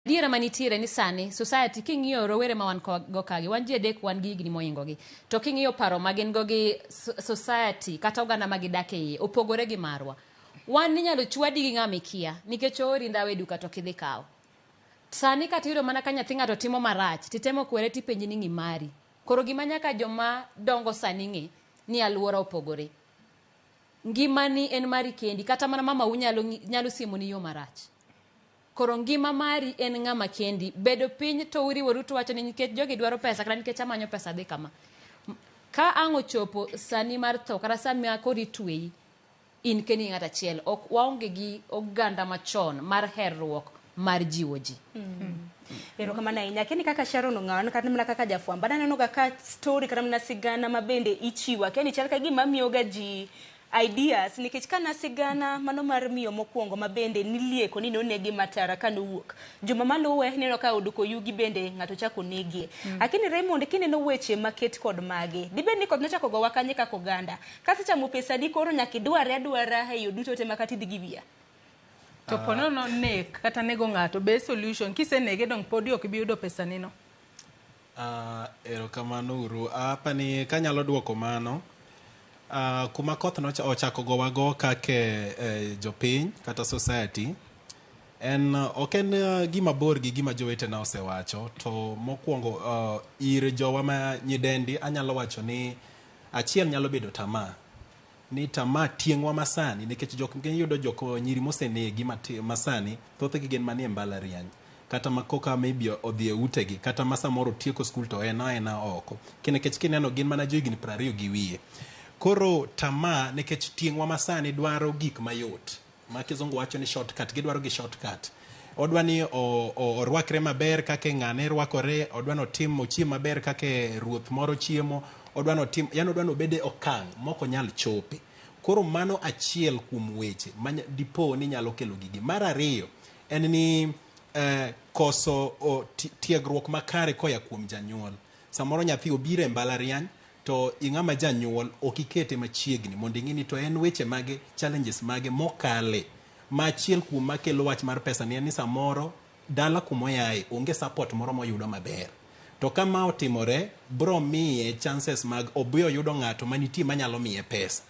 Adiera manitiere ni sani society king'iyo rowere ma wan go kagi, wan ji adek wan gi higni mohingo gi. To king'iyo paro ma gin go gi society kata oganda ma gidak e iye opogore gi marwa. Wan inyalo chwadi gi ng'ama ikia nikech oori ndawa e duka to ok idhi kawo. Sani kata iyudo mana ka nyathi ng'ato timo marach titemo kwere tipenji ni ng'i mari. Koro gima nyaka joma dongo sani ng'e ni aluora opogore. Ngimani en mari kendi kata mana mamau nyalo, nyalo siemoni yo marach. Koro ngima mari en ng'ama kendi. Bedo piny to uriworu to uwacho ni nikech jogi dwaro pesa kata nikech amanyo pesa adhi kama. Ka ang' ochopo sani mar tho kata sama koro itweyi, in kendi ng'at achiel. Ok waonge gi oganda machon mar herruok mar jiwo ji. Erokamano ahinya. Akia ni kaka Sharon Ong'awa kata mana kaka jafwambo aneno ga ka story kata mana sigana ma bende ichiwo. Akia ni chal ka gima miyoga ji ideas nikech ka sigana mano mar miyo mokwongo ma bende nilieko ni nonegi matara kanowuok juma maluwe ineno ka od koyugi bende ng'ato chako negie. Lakini Raymond kineno weche maket kod magi dibed ni koth nochako gowa kanye kaka oganda kasechamo pesa di koro nyaka idware adwara e yo duto te makata idhi gi wiya. To po nono nek kata nego ng'ato be solution kisenege dong podi ok ibi yudo pesa ni no. Erokamano uru. Apani kanyalo duoko mano, kuma koth ochako gowago kaka jopiny kata society en ok en gima bor gi gima jowetena osewacho to mokwongo ir jowa ma nyidendi anyalo wacho ni achiel nyalo bedo tamaa ni tamaa tieng'wa masani nikech jok iyudo jok nyiri mosenegi masani thothgi gin manie mbalariany kata ma koka maybe odhi e utegi kata ma samoro otieko skul to en aena oko nikech kineno gin mana johigni 20 gi wiye koro tamaa nikech tieng'wa masani dwaro gik mayot ma kizungu wacho ni shortcut gidwaro gi shortcut odwa ni orwakre maber kaka ng'ane rwakore odwa ni otim ochiem maber kaka ruoth moro chiemo odwa ni otim yani odwa ni obed e okang' mok onyal chope koro mano achiel kuom weche ma dipo ni nyalo kelo gigi mar ariyo en ni koso tiegruok makare koya kuom janyuol samoro nyathi obiro e mbalariany to ing'ama janyuol ok ikete machiegni mondo ing'i ni to en weche mage challenges mage mokale ma achiel kuom makelo wach mar pesa ni en ni samoro dala kumoyae onge support moro moyudo maber to ka ma otimore bro miye chances mag obiro yudo ng'ato manitie manyalo miye pesa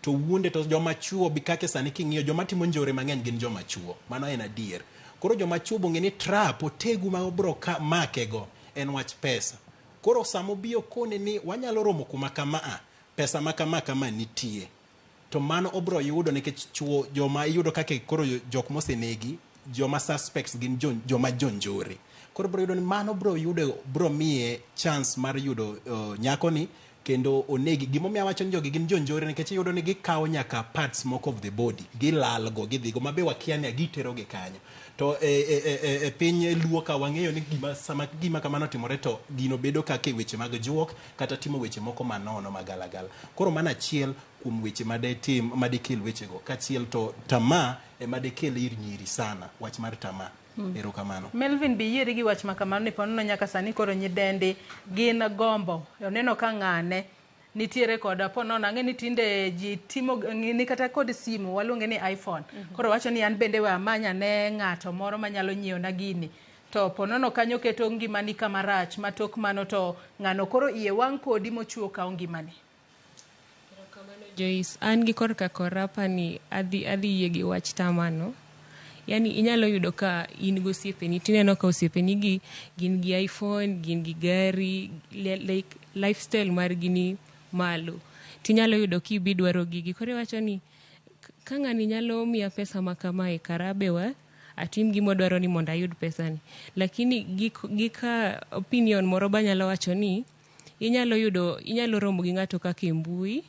to wuonde to joma chuo bi kaka sani king'iyo joma timo njore mang'eny gin joma chuo mano en adier koro joma chuo bong'e ni trap otegu ma obro makego en wach pesa koro sama obiyo kone ni wanyalo romo kuma kama a pesa ma kama kama nitie to mano obro yudo nikech chuo joma iyudo kaka koro jok mosenegi joma suspects gin joma jonjore koro bro yudo ni mano bro yudo bro miye chance mar yudo nyakoni kendo onegi gimomiyo awacho ni jogi gin jonjore nikech iyudo ni gikawo nyaka parts moko of the body gilalgo gidhigo mabe wakia ni giterogi kanyo to e piny luo ka wang'eyo ni gima sama gima kamano otimore to gino bedo kaka e weche mag juok kata timo weche moko manono magalagala koro mano achiel kuom weche madetim madekel wechego kachiel to tamaa ema dekel ir nyiri sana wach mar tamaa erokamano. Melvin bi yieri gi wach ma kamano ni ponono nyaka sani koro nyidendi gin gombo oneno ka ng'ane nitiere koda ponono ang'e ni tinde ji timo ni kata kod simu waluonge ni iPhone. Koro wacho ni an bende we amanya ne ng'ato moro manyalo nyiewo na gini to ponono kanyo keto ngimani kama rach ma tok mano to ng'ano koro iye wang' kodi mochuo kawo ngimani. Joyce, an gi korka kora ni adhi yie gi wach tamano. Yani inyalo yudo ka in gi osiepeni tineno ka osiepeni gi gin gi iPhone, gin gi gari, like lifestyle margi ni malo. Tinyalo yudo kibi dwaro gigi. Koro iwacho ni ka ng'ani nyalo miya pesa ma kamae kara be wa atim gima odwaro ni mondo ayud pesani. Lakini gi ka opinion moro banyalo wacho ni inyalo yudo inyalo romo gi ng'ato kaka e mbui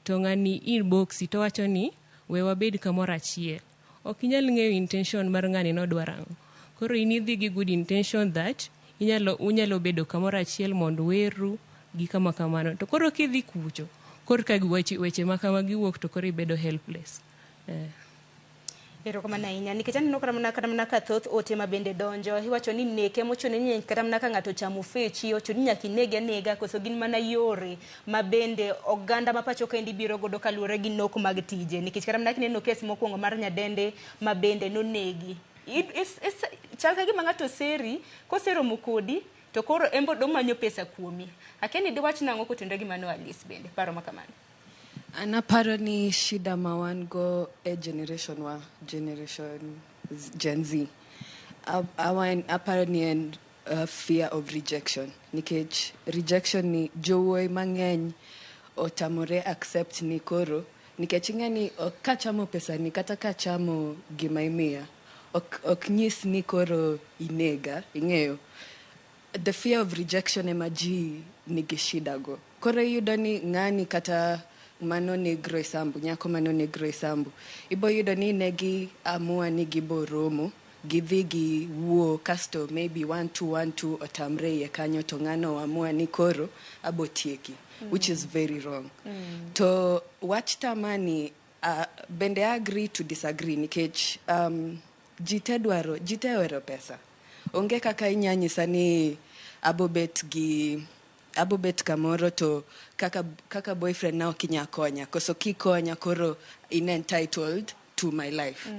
to ng'ani inboxi to wacho ni we wabed kamoro achiel. Ok inyal ng'eyo intention mar ng'ani nodwaro ang'o. Koro in idhi gi good intention that unyalo bedo kamoro achiel mondo weru gi kama kamano. To koro kidhi kucho, korka weche ma kamagi wuok to koro ibedo helpless. Erokamano ahinya nikech aneno kata mana ka thoth ote ma bende donjo iwacho ni nek emochuno ni kata mana ka ng'ato ochamo fechi ochuno ni nyaka inege anega koso gin mana yore ma bende oganda ma pacho kaendi biro godo kaluwore gi nok mag tije nikech kata mana kineno kes mokwongo mar nyadende ma bende nonegi. Chal ka gima ng'ato seri, koseromo kodi, to koro en bo domanyo pesa kuomi. Akia ni diwach nang'o kotenore gi mano Alice bende, paro ma kamano. An aparo ni shida ma wan go e generation wa, generation Gen Z, aparo ni en fear of rejection. Nikech rejection ni jowuoyi mang'eny otamore accept ni koro, nikech ing'e ni kachamo pesa ni kata kachamo gima imiya, ok nyis ni koro inega, ing'eyo. The fear of rejection ema ji nigi shida go. Koro iyudo ni ng'ani kata mano neg Roysambu, nyako mano neg Roysambu, ibo yudo ni ne gi amua ni gibo romo, gidhi gi wuo, kasto maybe 1 2 1 2 otamre iye kanyo, to ng'ano amua ni koro abo tieki, which is very wrong. To wach tamani, bende agree to disagree, nikech ji te dwaro, ji te ohero pesa. Onge kaka inya nyisa ni abo bet gi abo bet kamoro to kaka boyfriend na ok inya konya, koso kikonya koro in entitled to my life.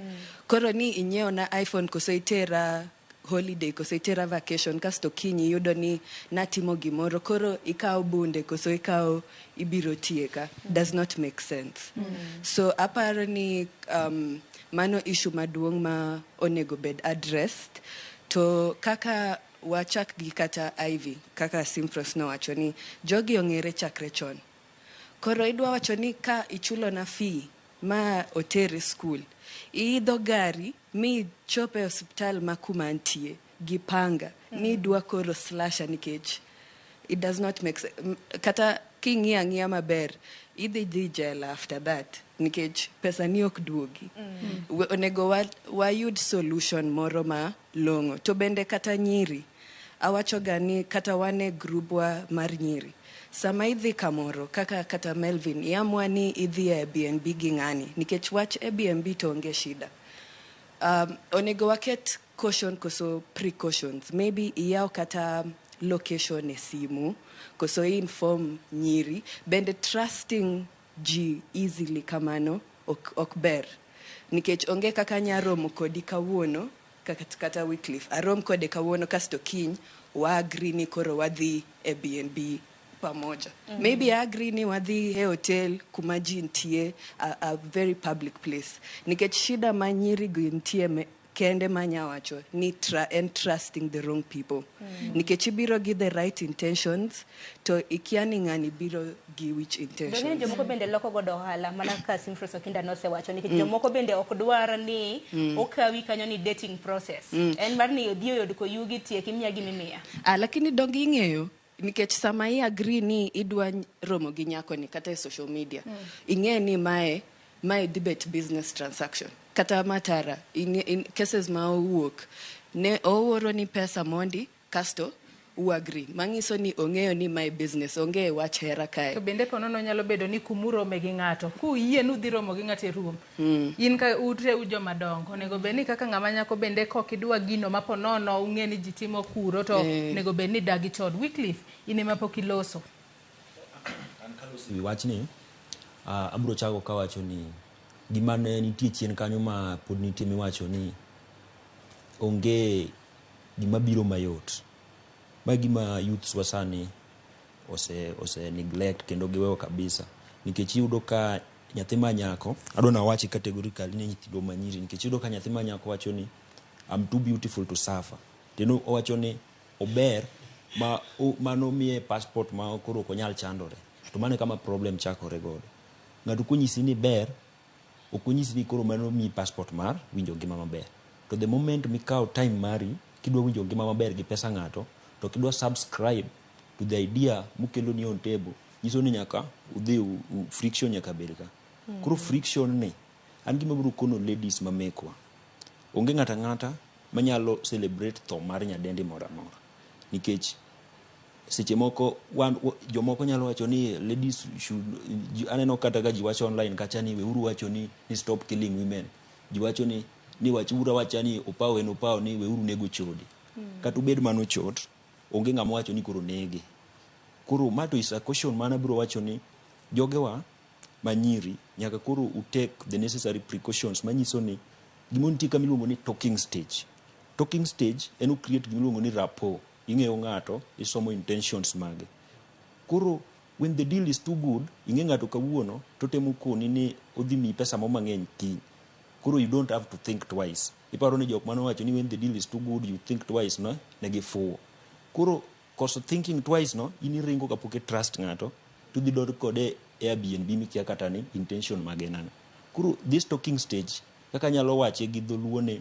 Koro ni inyiewo na iPhone koso itera holiday koso itera vacation, kasto kiny iyudo ni natimo gimoro, koro ikawo bunde koso ikawo ibiro tieka, does not make sense. So aparo ni mano issue maduong' ma onego bed addressed. To kaka wachak gi kata Ivy, kaka Simfros nowacho ni jogi ong'ere chakre chon. Koro idwa wacho ni ka ichulo na fee ma otere school, iidho gari mi ichop e osiptal ma kuma antie gi panga, ni idwa koro slasha, nikech it does not make sense. Kata king'iyo ang'iya maber, idhi dhi jela after that, nikech pesa ni ok duogi. Onego wayud solution moro ma long'o. To bende kata nyiri, awacho ga ni kata wan e grubwa mar nyiri, sama idhi kamoro kaka kata Melvin, iamua ni idhi e Airbnb gi ng'ani, nikech wach Airbnb to onge shida, onego waket caution koso precautions. Maybe iyaw kata location e simu koso inform nyiri. Bende trusting ji easily kamano ok ber, nikech onge kaka anya romo kodi kawuono, kata Wycliffe arom kode kawuono, kasto kiny wa agree ni koro wadhi e BNB pamoja. Maybe I agree ni wadhi e hotel kuma ji nitie, a very public place, nikech shida ma nyiri go nitie kende manya wacho ni en trusting the wrong people, nikech ibiro gi the right intentions to ikia ni ng'ani biro gi which intentions. Dong'e jomoko bende loko godo ohala, mana kaka Simfros Okinda nosewacho, nikech jomoko bende ok dwar ni okawi kanyo ni dating process. En mar ni odhi oyud koyugi tiek imiya gimimiya. Ah, lakini donge ing'eyo, nikech sama i agree ni idwa romo gi nyakoni kata e social media, ing'e ni mae dhi bet business transaction. Kata matara in cases ma owuok ne ooro ni pesa mondi, kasto u agree, mang'iso ni ong'eyo ni mae business, onge wach hera kae. To bende ponono nyalo bedo ni kumurome gi ng'ato, kuyie nudhi romo gi ng'ato e room, in ka ute u joma dongo, onego bed ni kaka ng'ama nyako bende kok idwa gino ma ponono ung'e ni ji timo kuro, to onego bed ni dagi chon. Wycliffe, in ema pok iloso. An kaloso ewi wachni, abiro chako kawacho ni gima ne nitie chien kanyo ma pod nitie miwacho ni onge gima biro mayot. Ma gima youths wa sani ose neglect kendo giweyo kabisa. Nikech iyudo ka nyathi ma nyako, adwa nawachi categorically ni nyithindo ma nyiri, nikech iyudo ka nyathi ma nyako wacho ni I'm too beautiful to suffer. Kendo owacho ni ober ma mano miye passport ma koro ok onyal chandore. To mano e kama problem chakore godo. Ng'ato konyisi ni ber, ok onyisi ni koro mano miyi passport mar winjo ngima maber. To the moment mikawo time mari kidwa winjo ngima maber gi pesa ng'ato, to kidwa subscribe to the idea mokelo ni on table, nyiso ni nyaka udhi friction nyaka bed ka. Koro friction ni, an gima abiro kono ladies ma mekwa, onge ng'ato ang'ata manyalo celebrate tho mar nyadendi moro amora. Nikech seche moko wan, jomoko nyalo wacho ni ladies should, aneno kata ka ji wacho online kacha ni weuru wacho ni stop killing women. Ji wacho ni wachuru awacha ni opawo en opawo, ni weuru nego chode. Kata ubed mano chot, onge ng'ama wacho ni koro nege. Koro ma to is a caution mana abiro wacho ni jogewa manyiri nyaka koro u take the necessary precautions manyiso ni gimoro nitie kama iluongo ni talking stage. Talking stage en o create gimiluongo ni rapport. Ing'eyo ng'ato, isomo intentions mage. Koro when the deal is too good, ing'e ng'ato kawuono to temo koni ni odhi miyi pesa mo mang'eny kiny. Koro you don't have to think twice. Iparo ni jok mane owacho ni when the deal is too good you think twice no, ne gifuwo. Koro koso thinking twice no, in iringo kapok i trust ng'ato, to idhi dod kode Airbnb mikia kata ni intention mage en ang'o. Koro this talking stage, kaka anyalo wache gi dholuo ni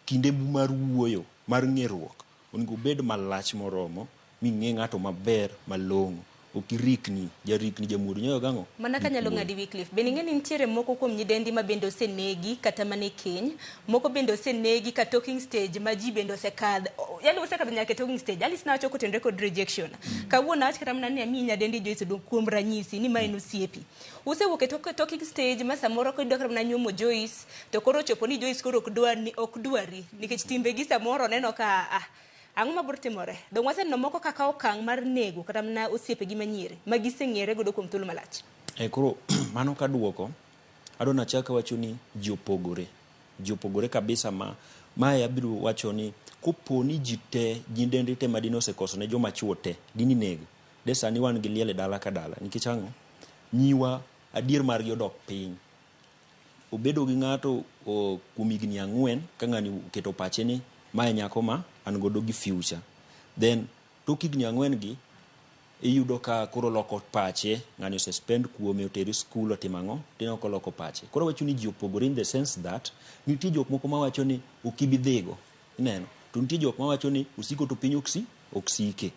kinde mar wuoyo, mar ng'eruok, onego obed malach moromo ming'e ng'ato maber malong'o. Ok irikni, jarikni jamuodo nyayo gang'o? Mana kanyalo ng'adi Wycliffe, bende ing'e ni nitiere moko kuom nyidendi ma bende osenegi kata mana e keny, moko bende osenegi ka talking stage ma ji bende osekadho, yani osekadho nyaka e talking stage. Alice nawacho kotenore kod rejection. Kawuono awach kata mana ni amiyi nyadendi Joyce Odong kuom ranyisi ni ma en osiepi. Usewuok e talking stage ma samoro kidwa kata mana nyuomo Joyce, to koro ochopo ni Joyce koro ok dwar ni ok dwari nikech timbegi samoro oneno ka ah ang'o mabiro timore? Dong waseneno moko kaka okang' mar nego kata mana osiepegi manyiri ma giseng'ere godo kuom thuolo malach. E, koro mano kaduoko, adwa nachak awacho ni ji opogore. Ji opogore kabisa ma mae abiro wacho ni kopo ni ji te, nyidendi te madine osekoso ne joma chuo te, dini nego. De sani wan gi liel e dala ka dala. Nikech ang'o? Nyiwa adier margi odok piny. Obedo gi ng'ato kuom higni 4 ka ng'ani oketo pache ni mae nyako ma an godo gi future. Then tok higni 4 gi iyudo ka koro loko pache, ng'ani ose spend kuome, otere skul, otimo ang'o, tineno koloko pache. Koro awacho ni ji opogore in the sense that nitie jok moko mawacho ni ok ibi dhigo, ineno. To nitie jok mawacho ni osiko to piny ok sike.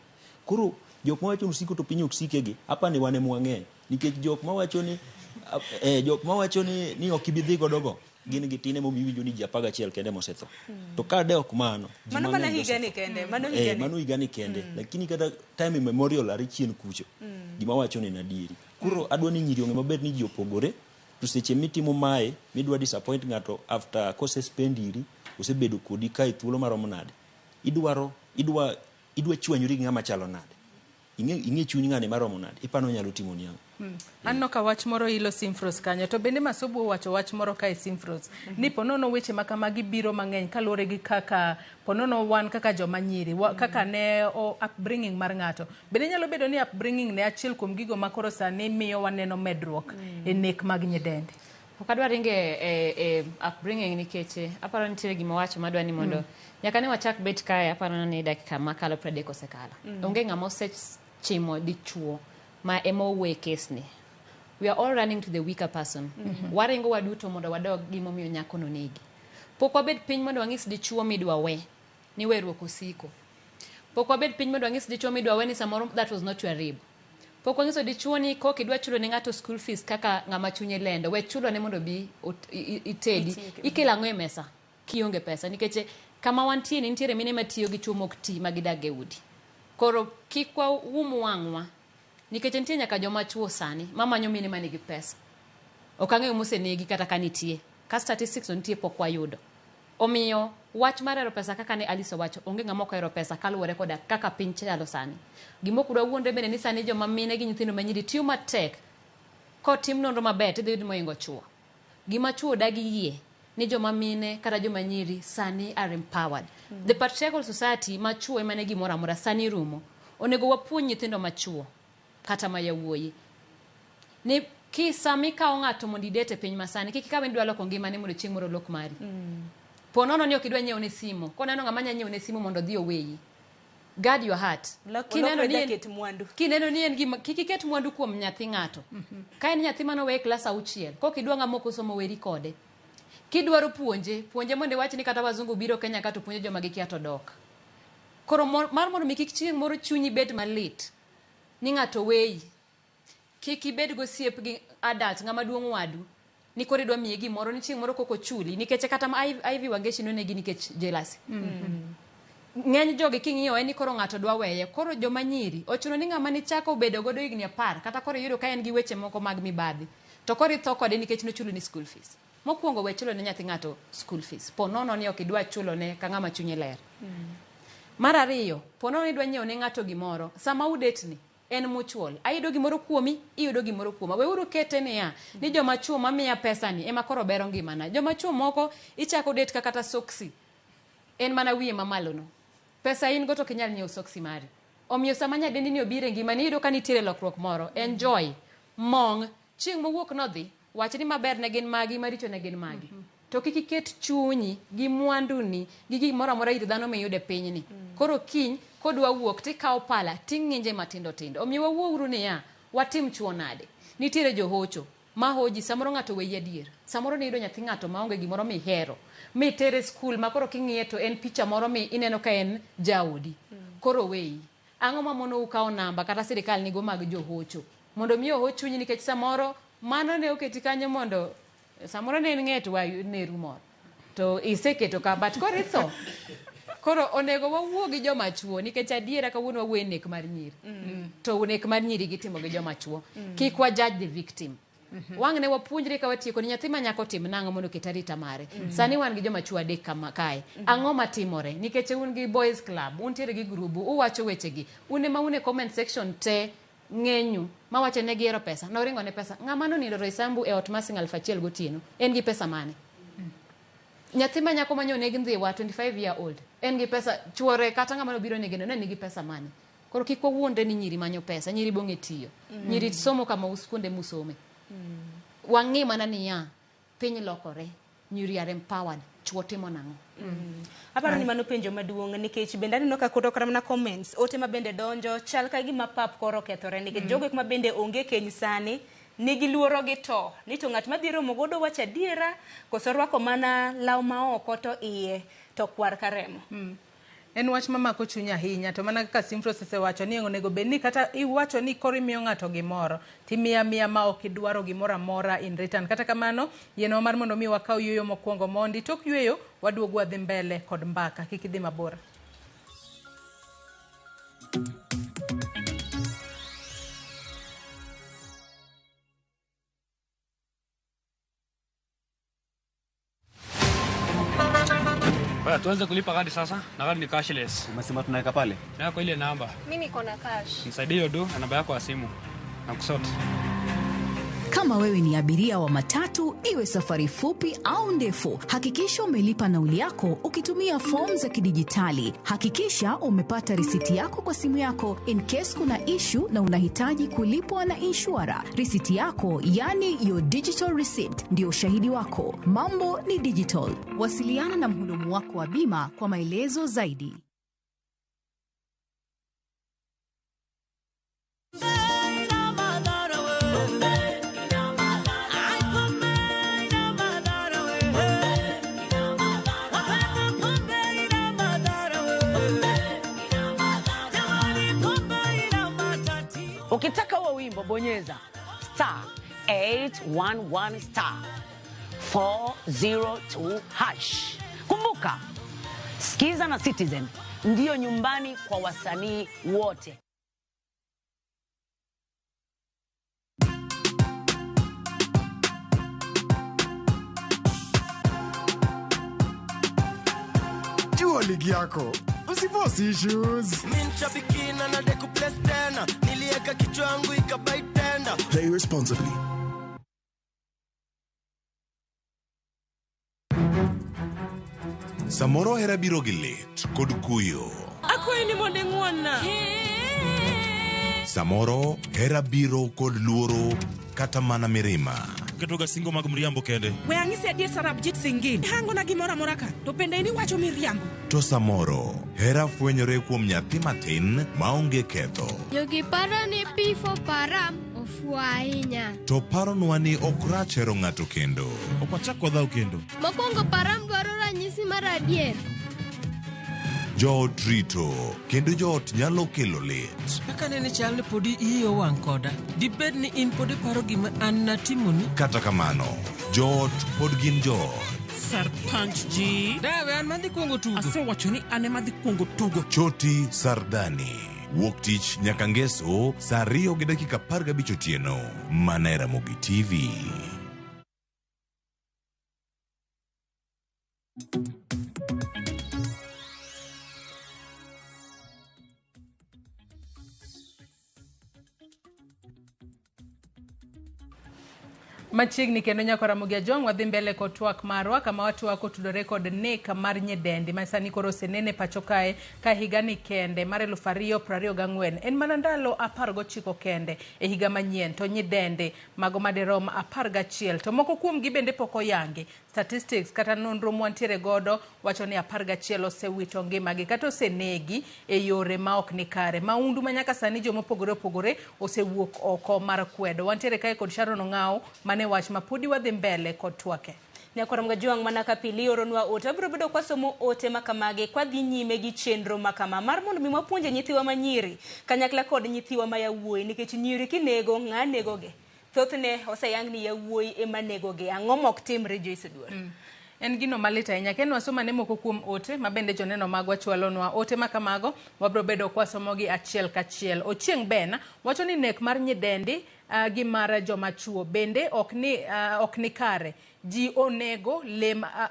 Koro jok mawacho ni osiko to piny ok sike gi, apa ni wan ema wang'eny. Nikech jok mawacho ni jok mawacho ni ok ibi dhi godo go, gin gi tin emomiyo iwinjo ni ji 11 kende mosetho. To ka de ok mano, ji Mano mana mang'eny higani osetho. kende, mano higani. Mano higani kende. Lakini kata time immemorial are chien kucho, gima wacho ni en adieri. Koro adwa ni nyiri ong'e maber ni ji opogore, to seche mitimo mae, midwa disappoint ng'ato after kose spend iri, osebedo kodi ka e thuolo maromo nade. Idwaro, idwa, idwa chwanyori gi ng'ama chalo nade. Ing'e chuny ng'ani maromo nade, ipano onyalo timo ni ang'o. Aneno ka wach moro ilo Simfros kanyo, to bende Masubu owacho wach moro kae Simfros, ni ponono weche ma kamagi biro mang'eny kaluwore gi kaka ponono wan kaka joma nyiri, kaka ne o upbringing mar ng'ato. Bende nyalo bedo ni upbringing ne achiel kuom gigo ma koro sani miyo waneno medruok e nek mag nyidendi. Ok adwa ringo e upbringing nikech aparo nitiere gima wacho madwa ni mondo nyaka ne wachak bet kae, aparo ni dakika makalo 30 osekalo. Onge ng'ama osechimo dichuo ma ema owe kes ni. We are all running to the weaker person. Waringo waduto mondo wadog gimomiyo nyako no negi. Pok wabed piny mondo wang'is dichuo midwa we ni weruok osiko. Pok wabed piny mondo wang'is dichuo midwa we ni samoro that was not your rib. Pok wang'iso dichuo ni kok idwa chulo ne ng'ato school fees kaka ng'ama chunye lendo, we chulo ne mondo bi itedi. Ikelo ang'o e mesa kionge pesa nikech kama wantie ni nitiere mine matiyo gi chuo mok ti ma gidak e udi. Koro kik waum wang'wa nikech nitie nyaka joma chuo sani mamanyo mine manigi pesa. Ok ang'eyo mosenegi kata ka nitie. Ka statistics no nitie pok wayudo. Omiyo wach mar hero pesa kaka ne Alice owacho, onge ng'ama ok ohero pesa kaluwore koda kaka piny chalo sani. Gima ok dwa wuondre bende ni sani joma mine gi nyithindo manyiri tiyo matek. Kotim nonro maber tidhi yud mohingo chuo. Gima chuo dagi yie ni joma mine kata joma nyiri sani are empowered. The patriarchal society ma chuo ema ne gimoro amora sani rumo. Onego wapuonj nyithindo machuo kata ma yawuoyi ni ki sama ikawo ng'ato mondo idate e piny masani kik ikawe ni idwa loko ngimane mondo chieng' moro olok mari. Po nono ni ok idwa nyiewo ne simu, koneno ng'ama nya nyiewo ne simu mondo odhi oweyi. Guard your heart. Kineno ni en, mwandu. kineno ni en gima kik iket mwandu kuom nyathi ng'ato. Ka en nyathi mane owe e klas 6, kok idwa ng'ama ok osomo weri kode. Kidwaro puonje, puonje mondo iwach ni kata wazungu biro Kenya ka to puonjo joma gikia to dok. Koro mar mondo mi kik chieng' moro chunyi bed malit ni ng'ato weyi, kik ibed gosiep gi adult ng'ama duong' wadu ni koro idwa miye gimoro ni chieng' moro kok ochuli nikech kata ma Ivy Wangechi nonegi nikech jealousy. Ng'eny jogi king'iyo en ni koro ng'ato dwa weye. Koro joma nyiri ochuno ni ng'ama nichako bedo godo higni 10 kata koro iyudo ka en gi weche moko mag mibadhi to koro itho kode nikech nochulo ni school fees. Mokwongo we chulo ne nyathi ng'ato school fees. Po nono ni ok idwa chulo ne ka ng'ama chunye ler. Mar ariyo, po nono ni idwa nyiewo ne ng'ato gimoro, sama udetni en mutual. Ayudo gimoro kuomi, iyudo gimoro kuoma. Weuru kete niya, ni joma chuo mamiya pesa ni ema koro bero ngimana. Joma chuo moko ichako det ka kata soksi. En mana wiye mamalo no. Pesa in go to ok inyal nyiewo soksi mari. Omiyo sama nyadendi ni obiro e ngimani iyudo ka nitiere lokruok moro. Enjoy. Mong. Chieng' mowuok nodhi, wach ni maber ne gin magi, maricho ne gin magi. To kik iket chunyi gi mwanduni gi gimoro amora ir dhano miyudo e pinyni. Koro kiny kodwa wuok tikawo pala ting'inje matindo tindo. Omiyo wawuouru niya, watim chuo nade? Nitiere johocho mahoji samoro ng'ato weyi adier. Samoro niyudo nyathi ng'ato maonge gimoro mihero. Mitere skul ma koro king'iye to en picha moro mi ineno ka en jaodi. Koro weyi. Ang'o mamonou kawo namba kata sirikal nigo mag johocho? Mondo mi oho chunyi nikech samoro mano ne oketi kanyo mondo samoro ne en ng'et wa neru moro. To iseketo ka but koro itho. Koro onego wawuo gi joma chuo nikech adiera kawuono wawuoyo e nek mar nyiri. To nek mar nyiri gitimo gi joma chuo. Kik wa judge the victim. Wang' ne wapuonjre ka watieko ni nyathi ma nyako tim nang'o mondo oket arita mare. Sani wan gi joma chuo adek kama kae. Ang'o matimore? Nikech un gi boys club, untiere gi grubu, uwacho wechegi. Un ema un e comment section te ng'enyu mawacho ne gihero pesa. Noringo ne pesa. Ng'ama nonindo Roysambu e ot mar siling aluf achiel gotieno, en gi pesa mane? Nyathi ma nyako manyo neg ndhiwa 25 year old, en gi pesa, chuore kata ng'ama nobiro nege no ne nigi pesa mane? Koro kik wawuondre ni nyiri manyo pesa, nyiri bong'e tiyo. Nyiri somo kama us kuonde musome. Wang'i mana niya, piny lokore, nyiri are empowered, chuo timo nang'o? Aparo ni mano penjo maduong' nikech bende aneno ka koro kata mana comments ote ma bende donjo chal ka gima pap koro okethore nikech jogo ek ma bende onge keny sani nigi luoro gi to ni to ng'at madhi romo godo wacho adiera koso rwako mana law ma oko to iye to kwar ka remo. En wach mamako chuny ahinya to mana kaka Simfros osewacho ni onego bed ni kata iwacho ni koro imiyo ng'ato gimoro timiya miya ma ok idwaro gimoro amora in return. Kata kamano yienwa mar mondo mi wakaw yueyo mokwongo mondi tok yueyo waduog wadhi mbele kod mbaka kik idhi mabor. Haya, tuanze kulipa kadi sasa na kadi ni cashless. Umesema tunaweka pale? Yako ile namba. Mimi niko na cash. Nisaidie hiyo do na namba yako ya simu. Na kusort. Kama wewe ni abiria wa matatu, iwe safari fupi au ndefu, hakikisha umelipa nauli yako ukitumia fomu za kidijitali. Hakikisha umepata risiti yako kwa simu yako in case kuna issue na unahitaji kulipwa na inshura. Risiti yako, yani your digital receipt, ndio ushahidi wako. Mambo ni digital. Wasiliana na mhudumu wako wa bima kwa maelezo zaidi. Ukitaka huo wimbo bonyeza star 811 star 402 hash. Kumbuka, Skiza na Citizen ndiyo nyumbani kwa wasanii wote. Jua ligi yako. Usiforce issues. Mimi mshabiki na nadai kuplay tena. Nilieka kichwa yangu ikabai tenda. Play responsibly. Samoro hera biro gi lit kod kuyo. Akwayi ni mondo ing'won-na. Samoro hera biro kod luoro kata mana mirima. Ketoga singo mag mriambo kende. We ang'isi adier Sarabjit Singh. Hangona gimoro amora ka, to bende in iwacho miriambo. To samoro hera fwenyore kuom nyathi matin maonge ketho. Jogi paro ni P4 Param ofuwo ahinya. To paronwa ni ok rach hero ng'ato kendo. Ok wachak wadhaw kendo. Mokwongo Param dwaro ranyisi mar adier. Joot rito kendo joot nyalo kelo lit. Kaka nene chal ni podi iyi owang' koda. Dibed ni in pod iparo gima an natimoni? Kata kamano, joot pod gin joot. Sarpanch ji. Dawe an madhi kuongo tugo. Asewacho ni an ema adhi kuongo tugo. Choti Sardani. Wuok tich nyaka ngeso saa 2:15 otieno. Mana e Ramogi TV. Machiegni kendo nyako Ramogi Ajwang' wadhi mbele kod twak marwa kama watwak otudore kod nek mar nyidendi ma sani koro osenene pacho kae ka higani kende mar 2024 en mana ndalo 19 kende e higa manyien to nyidendi mago madirom 11 to moko kuomgi bende pok oyangi. Statistics kata nonro mwantiere godo wacho ni 11 osewito ngimagi kata osenegi e yore ma ok ni kare. Maundu ma nyaka sani joma opogore opogore osewuok oko mar kwedo. Wantiere kae kod Sharon Ong'aw mane wach ma podi wadhi mbele kod twake. Nyakwar Mgajwang' mana ka pile ioronwa ote. Wabiro bedo kwasomo ote makamagi kwadhi nyime gi chenro makama mar mondo mi wapuonje nyithiwa manyiri kanyakla kod nyithiwa ma yawuoyi, nikech nyiri kinego ng'a negogi? Thothne oseyang ni yawuoyi ema negogi. Ang'o mok timre Joyce Oduor? En gino malit ahinya. Ken wasom ane moko kuom ote ma bende joneno magwa chwalonwa. Ote ma kamago wabiro bedo kwasomogi achiel kachiel. Ochieng' Ben wacho ni nek mar nyidendi gi mar joma chuo bende ok ni kare. Ji onego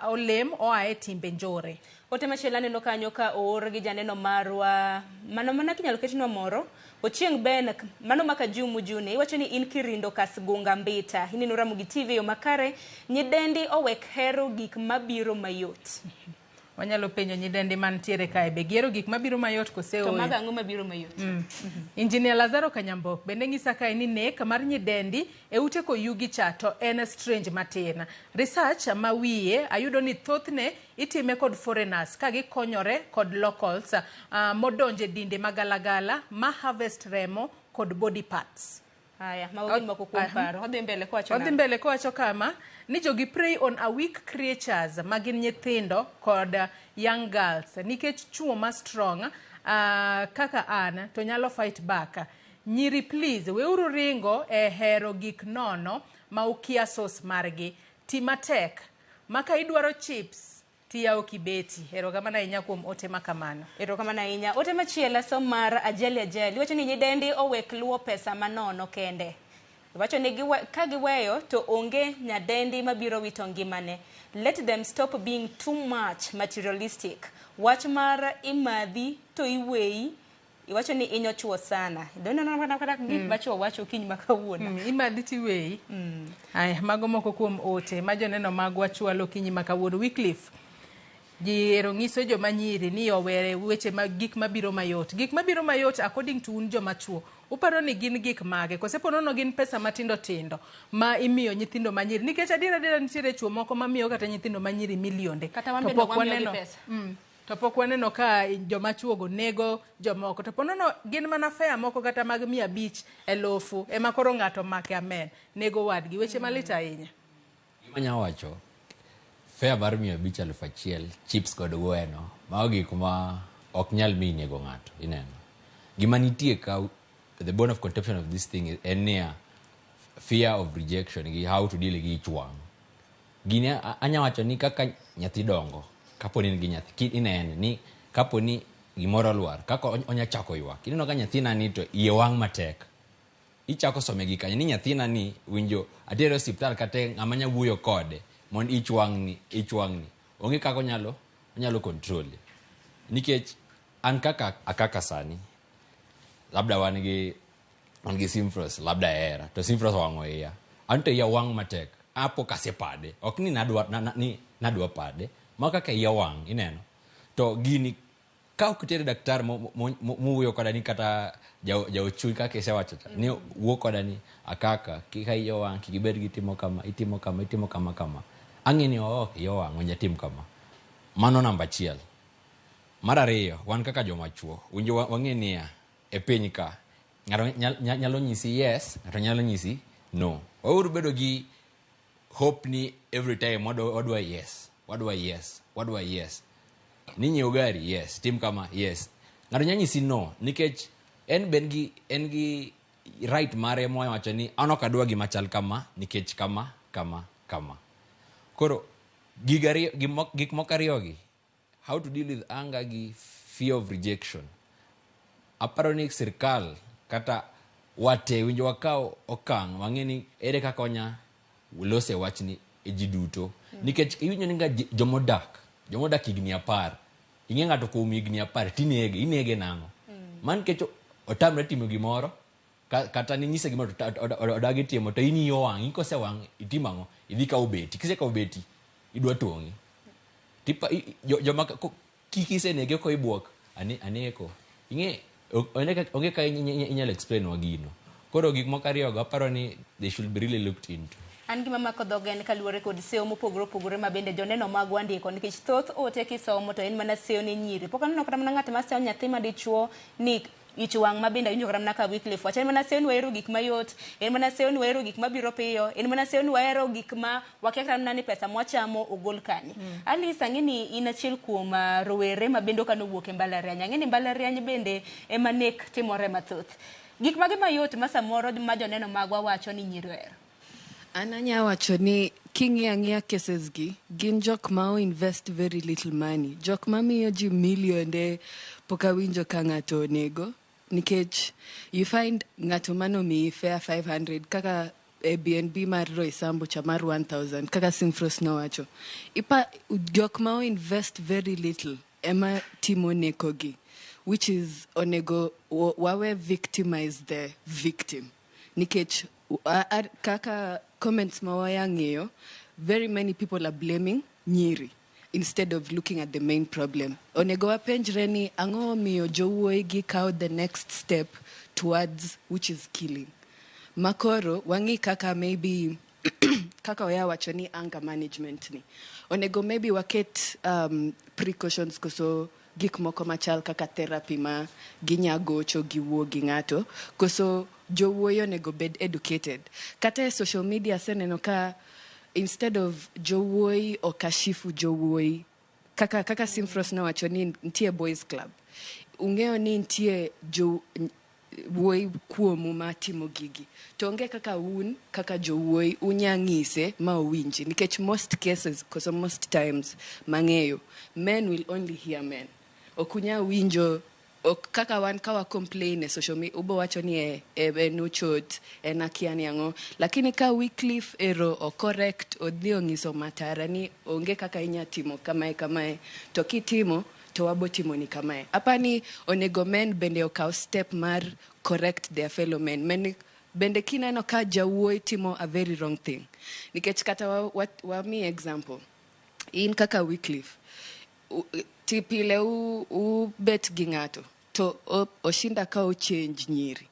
olem oa e timbe njore. Ote machielo aneno kanyo ka oor gi janeno marwa, mano mana kinyalo ketnwa moro. Ochieng' Ben, mano maka Jumu Juni, iwacho ni in Kirindo Kasgunga Mbita. Ineno Ramogi TV yo makare, nyidendi owek hero gik mabiro mayot. Wanyalo penjo nyidendi mantiere kae be gihero gik mabiro mayot kose To ooyo? mago ang'o mabiro mayot? Engineer Lazaro Kanyambok bende ng'isa kae ni nek mar nyidendi e ute koyugi cha to en strange matin. Research ma wiye ayudo ni thothne itime kod foreigners ka gikonyore kod locals modonje dinde magalagala ma harvest remo kod body parts. Haya, mago gin moko kuom paro. Odhi mbele kowacho Odhi nang'o? mbele kowacho kama ni jogi prey on a weak creatures ma gin nyithindo kod young girls nikech chuo ma strong kaka an to nyalo fight back. Nyiri please weuru ringo e hero gik nono ma ukia source margi. Ti matek maka idwaro chips tiyawo kibeti. Erokamano ahinya kuom ote ma kamano. Erokamano ahinya. Ote machielo asom mar Ajali Ajali. Iwacho ni nyidendi owek luwo pesa manono kende. Iwacho ni ka giweyo to onge nyadendi mabiro wito ngimane. Let them stop being too much materialistic. Wach mar imadhi to iweyi, iwacho ni inyo chuo sana. Doneno mana kata gik ma chuo wacho okinyi ma kawuono. Imadhi tiweyi. Aya, mago moko kuom ote ma joneno magwa chwalo okinyi ma kawuono. Wycliffe ji ero nyiso joma nyiri ni owere weche mag gik mabiro mayot. Gik mabiro mayot according to un joma chuo, uparo ni gin gik mage? Kose po nono gin pesa matindo tindo ma imiyo nyithindo manyiri? Nikech adiera adiera nitiere chuo moko mamiyo kata nyithindo manyiri milionde. Kata wan To bende pok wamiyogi waneno pesa. To pok waneno ka joma chuo go nego jomoko. To po nono gin mana fare moko kata mag 500, 1000 ema koro ng'ato make amen nego wadgi. Weche malit ahinya. Gima anyalo wacho, fare mar 500 1000, chips kod gweno, mago gik ma ok nyal miyi nego ng'ato, ineno. Gima nitie ka, the bone of contention of this thing en niya, fear of rejection gi how to deal gi ich wang'. Gini anya wacho ni kaka nyathi dongo, kapo ni in gi nyathi, inene ni kapo ni gimoro olwar, kaka onya chako ywak. Ineno ka nyathina ni to iye wang' matek. Ichako some gi kanyo ni nyathina ni winjo atere osiptal kata ng'ama nya wuoyo kode mondo ich wang' ni, ich wang' ni. Onge kaka onyalo control. Nikech an kaka akaka sani, labda wan gi Simfros, labda hera, to Simfros owang'o iya. An to iya wang' matek, apo kasepade. Ok ni nadwa pade, ma kaka iya wang', ineno. To gini, ka ok itere daktari mowuoyo koda ni kata jaochuny kaka isewacho cha, ni wuo koda ni akaka, ka iya owang', kik ibed gi timo kama, itimo kama, itimo kama, kama. Ang'e ni ok, iya owang', winjo atim kama. Mano namba achiel. Mar ariyo, wan kaka joma chuo, winjo wang'e niya, e piny ka, ng'ato nyalo nyisi yes, ng'ato nyalo nyisi no. Wauru bedo gi hope ni every time wadwa yes, wadwa yes, wadwa yes. Ni nyiew gari, yes, tim kama, yes. Ng'ato nyalo nyisi no, nikech en be en gi right mare mowacho ni an ok adwa gima chal kama, nikech kama, kama, kama. Koro, gik moko ariyogi, how to deal with anger gi fear of rejection. Aparo ni sirkal kata wate winjo wakaw okang' wang'e ni ere kaka wanya lose wachni e ji duto. Nikech iwinjo ni ga jomodak higni 10, ing'e ng'ato kuom higni 10 tinege, inege nang'o? Man nikech otamre timo gimoro, Kata ninyise gimoro to odagi timo to in iyi owang', in kosewang' itimo ang'o? Idhi kawo beti. Kisekawo beti, idwa tong'i. Tipa, joma kik isenege ko ibuok, aneko. Ing'e, onge ka inyalo explain wa gino. Koro gik moko ariyogo aparo ni they should be really looked into. An gima mako dhoga en kaluwore kod seyo mopogore opogore ma bende joneno magwa ndiko nikech thoth ote kisomo to en mana seyo ne nyiri. Pok aneno kata mana ng'at ma seyo nyathi ma dichuo ni ich wang' ma bende awinjo kata mana ka Wycliffe wacho. En mana seyo ni wahero gik mayot, en mana seyo ni wahero gik mabiro piyo, en mana seyo ni wahero gik ma wakia kata mana ni pesa mwachamo ogol kanye. Alice, ang'e ni in achiel kuom rowere ma bende okano wuok e mbalariany. Ang'e ni mbalariany bende ema nek timore mathoth. Gik mage mayot ma samoro ma joneno magwa wacho ni nyiri ohero? An anya wacho ni king'iyo ang'iya cases gi, gin jok ma o invest very little money. Jok ma miyo ji millionde pok awinjo ka ng'ato onego. Nikech you find ng'ato manomiyi fare 500 kaka Airbnb mar Roysambu cha mar 1000 kaka Simfros nowacho. Ipa, jok ma o invest very little ema timo neko gi, which is onego wawe victimize the victim. Nikech kaka comments ma waya ng'iyo, very many people are blaming nyiri instead of looking at the main problem. Onego wapenjre ni ang'o omiyo jowuoyi gi kawo the next step towards which is killing. Makoro wang'i kaka maybe kaka oya wacho ni anger management ni. Onego maybe waket precautions koso gik moko machal kaka therapy ma ginya gocho giwuo gi ng'ato koso jowuoyi onego bed educated. Kata e social media aseneno ka instead of jowuoyi okashifu jowuoyi kaka Simfros nowacho ni nitie boys club. Ung'eyo ni nitie jo wuoyi kuomu ma timo gigi. To onge kaka un kaka jowuoyi unya ng'ise ma owinji nikech most cases koso most times mang'eyo men will only hear men. Ok unya winjo ok kaka wan ka wa complain e social media ubo wacho ni en ochot en akia ni ang'o lakini ka Wycliffe ero o correct odhi ong'iso Matara ni onge kaka inya timo kamae kamae to kitimo to wabo timo ni kamae. Apani onego men bende okaw step mar correct their fellow men. Men bende kineno ka jawuoyi timo a very wrong thing. Nikech kata wami example. In kaka Wycliffe, ti pile u bet gi ng'ato to oshinda ka o change nyiri.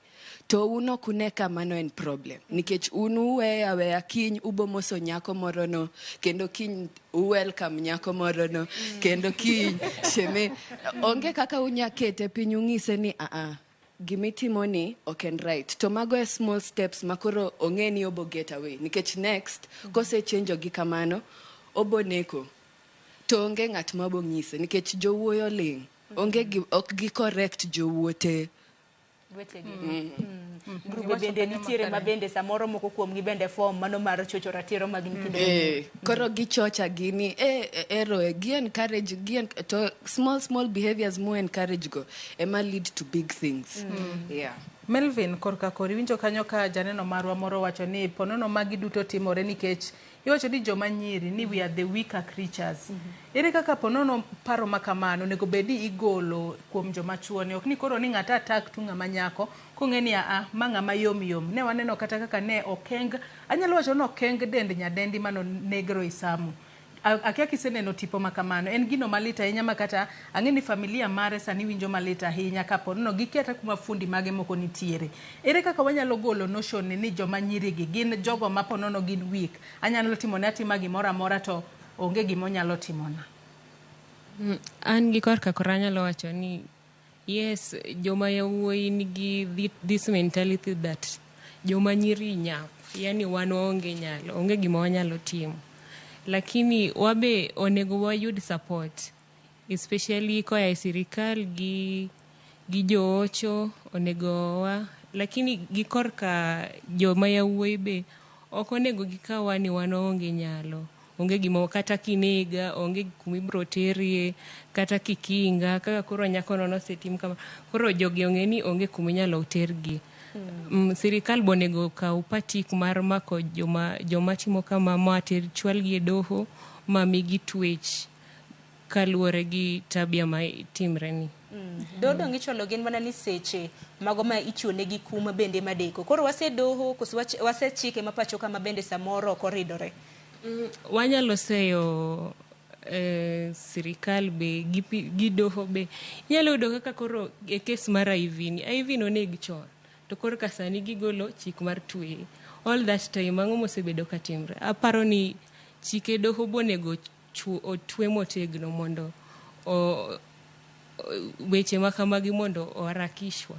To un ok une ka mano en problem. Nikech un uweyo aweya kiny ubo moso nyako moro no, kendo kiny u welcome nyako moro no, kendo kiny sheme. Onge kaka unya kete piny ung'ise ni a gimitimo ni ok en right. To mago e small steps ma koro ong'e ni obo get away. Nikech next, kose change gi kamano, obo neko. To onge ng'at ma bo ng'ise nikech jowuoyo ling'. Onge gi, ok gi correct jowuote. Wetegi. Grube bende nitiere ma bende samoro moko kuomgi bende form mano mar chocho ratiro mag nyithindo. Koro gichocha gini ero gi encourage gi to small small behaviors mo encourage go ema lead to big things. Yeah. Melvin korka kori winjo kanyo ka janeno marwa moro wacho ni ponono magi duto timore nikech iwacho ni joma nyiri ni we are the weaker creatures. Ere kaka ponono paro ma kamano onego bed ni igolo kuom joma chuo ni ok ni koro ni ng'ato attack tu ng'ama nyako kong'e ni a ma ng'ama yom yom. Ne waneno kata kaka ne okeng anyalo wacho ni okeng dend nyadendi mano neg Roysambu. Akia kiseneno tipo ma kamano en gino malit ahinya ma kata ang'e ni familia mare sani winjo malit ahinya kapo nono gikia kata kuma fundi mage moko nitiere. Ere kaka wanyalo golo notion ni joma nyiri gi gin jogo ma ponono gin weak anyalo timone atima gimoro amora to onge gima onyalo timona. An gi korka kora anyalo wacho ni yes, joma yawuoyi nigi this mentality that joma nyiri nyap, yani wan waonge nyalo, onge gima wanyalo timo. Lakini wabe onego wayud support, especially koa e sirikal gi joocho onego wa, lakini gi korka joma yawuoyi be ok onego gikawa ni wan waonge nyalo. Onge gima kata kinega, onge kuma ibiro terie, kata kikinga, kaka koro nyakono nosetim kama. Koro jogi ong'e ni onge kuma inyalo tergi. Sirikal be onego okaw patik mar mako joma timo kama ma ter chwalgi e doho ma migi twech. kaluwore gi tabia ma timre ni. Doho dong' ichwalo gin mana ni seche mago ma ichiwo negi kum bende madeko. Koro wase doho koso wase chike ma pacho ka ma bende samoro ok oridore. Wanyalo seyo sirikal be gi doho be. Inyalo yudo kaka koro e kes mar IV ni, IV noneg chon to koro ka sani gigolo chik mar tweye. All that time ang'o mosebedo ka timre? Aparo ni chike doho bonego otwe motegno mondo weche ma kamagi mondo oharakishwa.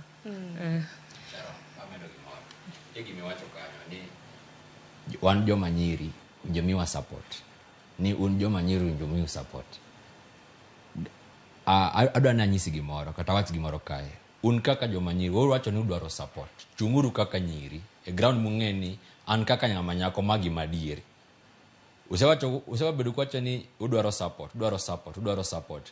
Gimiwacho kanyo ni wan joma nyiri jomiwa support ni un joma nyiri jomiu support. Adwa ni anyisi gimoro kata wach gimoro kae. Un kaka joma nyiri uwacho ni udwaro support, chung'uru kaka nyiri e ground mung'e ni an kaka ng'ama nyako ma gima adieri. Usewacho, usebedo kuwacho ni udwaro support, udwaro support, udwaro support.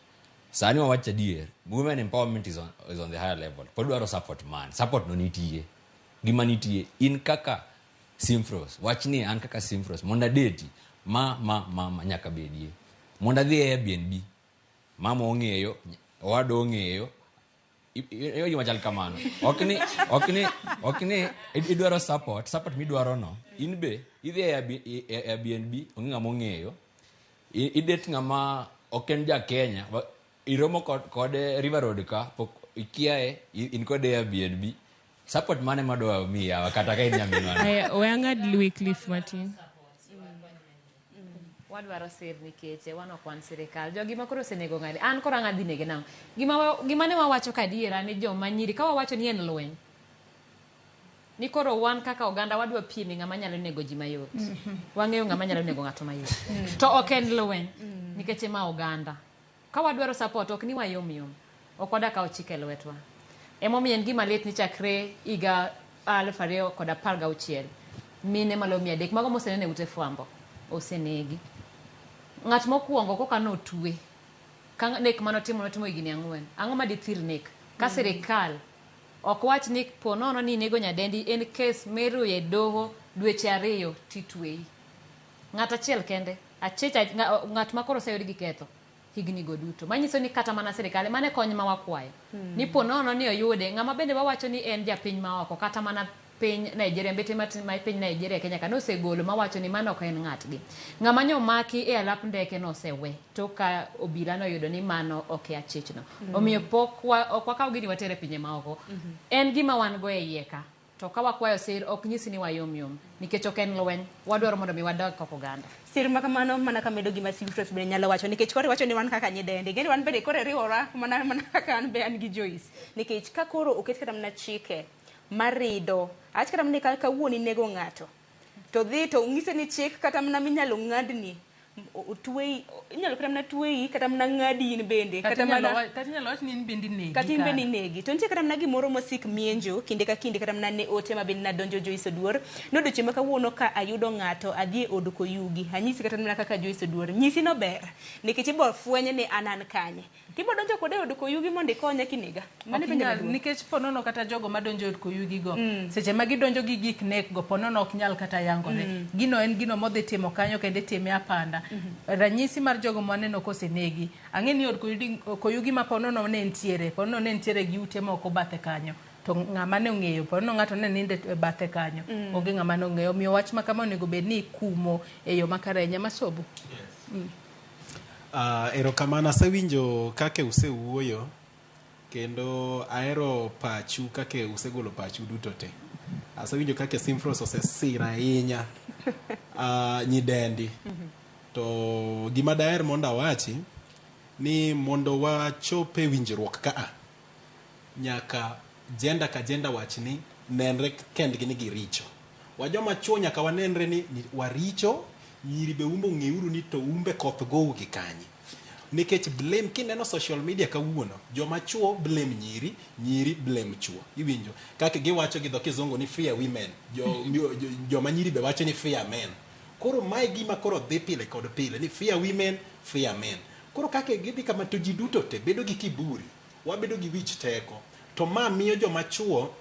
Sani wawach adier, women empowerment is on the higher level. Pod udwaro support man, support no nitie. Gima nitie, in kaka Simfros, wach ni an kaka Simfros, mondo adeti, ma nyaka bedie. Mondo adhi e Airbnb, mama ong'eyo, owadwa ong'eyo, gima chal kamano. Ok ni idwaro support, support midwaro no, in be idhi e Airbnb, onge ng'ama ong'eyo, idet ng'ama ok en ja Kenya, iromo kode River Road ka, pok ikiaye, in kode e Airbnb. Support mane madwa miyi yawa kata ka in nyaminwa no? Aya, we ang'ad Wycliffe matin. Wadwaro sir nikech wan ok wan sirikal. Jogi ma koro osenego ng'ani, an koro ang' adhi nege nang'o? Gima ne wawacho ka adiera ni joma nyiri, ka wawacho ni en lweny, ni koro wan kaka oganda wadwa pieme ng'ama nyalo nego ji mayot. Wang'eyo ng'ama nyalo nego ng'ato mayot. To ok en lweny, nikech ema oganda. Ka wadwaro support, ok ni wayom yom. Ok wadak kawo chik e lwetwa. Emomiyo en gima lit ni chakre higa 2016, mine maloyo 300, mago mosenene e ute fwambo, osenegi. Ng'at mokwongo koka notwe, ka nek manotimo notimo higni 4. Ang'o ma dithir nek? Ka sirikal ok wach ni po nono ni inego nyadendi en kes miruyo e doho dweche 2 titweyi. Ng'at achiel kende, achich ng'at ma koro oseyud gi ketho higni go duto. Manyiso ni kata mana sirikal mane kony ma wakwayo. Ni po nono ni oyude, ng'ama bende wawacho ni en japiny maoko, kata mana piny Nigeria, mbete matin ma piny Nigeria Kenya ka nosegolo mawacho ni mano ok en ng'atgi. Ng'ama nyomaki e alap ndeke nosewe tok ka obila noyudo ni mano ok e achichno. Omiyo pok ok wakaw gini watere pinje maoko. En gima wan go e iye ka. To ka wakwayo sir ok nyisi ni wayom yom nikech ok en lweny. Wadwaro mondo mi wadag kaka oganda. Sir ma kamano mana kamedo gima Simfros bende nyalo wacho nikech koro iwacho ni wan kaka nyidendi. Ing'eni wan bende koro riwora mana kaka an be an gi Joyce. Nikech ka koro oket kata mana chike marido, awach kata mana ni ka kawuono inego ng'ato to dhi to ng'ise ni chik kata mana minyalo ng'adni otweyi, inyalo kata mana tweyi kata mana ng'adi in bende kata inyalo wach ni in bende inegi. Kata in bende inegi. To nitie kata mana gimoro mosik mienjo kinde ka kinde kata mana ne ote ma bende nadonjo Joyce Oduor. Nodiochieng' ma kawuono ka ayudo ng'ato adhi e od koyugi. Anyisi kata mana kaka Joyce Oduor. Nyisi no ber nikech ibo fweny ni an kanye. Tibo donjo kode e od koyugi mondo ikonya kinega. Mano Ok e penjo inyal, maduong'. nikech ponono kata jogo madonjo e od koyugi go seche ma gidonjo gi gik nek go ponono ok nyal kata yangore. Gino en gino modhi timo kanyo kendo itime apanda. Ranyisi mar jogo maneno kosenegi, ang'e ni od koyugi ma ponono ne nitiere, ponono ne nitiere gi ute moko bathe kanyo. To ng'ama ne ong'eyo, ponono ng'ato ne nindo e bathe kanyo. Onge ng'ama ne ong'eyo. Omiyo wach ma kama onego bed ni ikumo e yo makare ahinya. Masobo. Erokamano asewinjo kaka usewuoyo kendo ahero pachu kaka usegolo pachu duto te. Asewinjo kaka Simfros osesiro ahinya nyidendi. To gima daher mondo awachi ni mondo wachop e winjruok kaa, nyaka gender ka gender wach ni nenre kendgi ni giricho. Wa joma chuo nyaka wanenre ni waricho, nyiri be umbe ong'euru ni to umbe koth gou gi kanye. Nikech blame kineno social media kawuono, joma chuo blame nyiri, nyiri blame chuo. Iwinjo? Kaka giwacho gi dho kizungu ni fear women, joma nyiri be wacho ni fear men. Koro mae gima koro dhi pile kod pile ni fear women, fear men. Koro kaka gidhi kama to ji duto te bedo gi kiburi, wabedo gi wich teko. To ma miyo joma chuo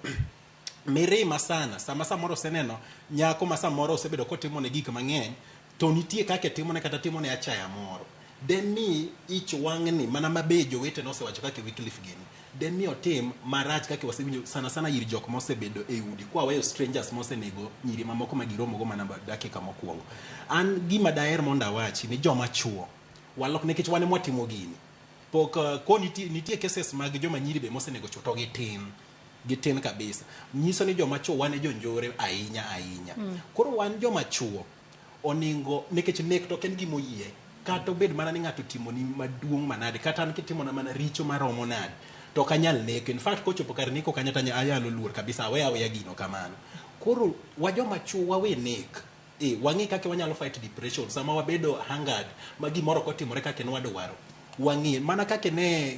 mirima sana sama samoro oseneno nyako ma samoro osebedo kotimone gik mang'eny to nitie kaka timone kata timone achaya moro. Demi ich wang'ni mana mabe jowete nosewacho kaka Wycliffe gini. Demi otim marach kaka wasewinjo sana sana ir jok mosebedo e udi kwa weyo strangers mosenego nyiri mamoko ma giromogo mana dakika mokwongo. An gima daher mondo awachi ni joma chuo walok nikech wan ema watimo gini. Pok ko nitie cases mag joma nyiri be mosenego chuo to gitin. Gitin kabisa. Nyiso ni joma chuo wan e jonjore ahinya ahinya. Koro wan joma chuo oningo nikech nek to ok en gima oyie. Kata obed mana ni ng'ato otimoni maduong' manade, kata an kitimona mana richo maromo nade, to ok anyal neko. In fact, kochopo kar neko kanyo to anyalo luor kabisa, awe aweya gino kamano. Koro wa joma chuo wawe nek. Wang'e kaka wanyalo fight depression sama wabedo hungered ma gimoro ok otimore kaka ne wadwaro. Wang'e mana kaka ne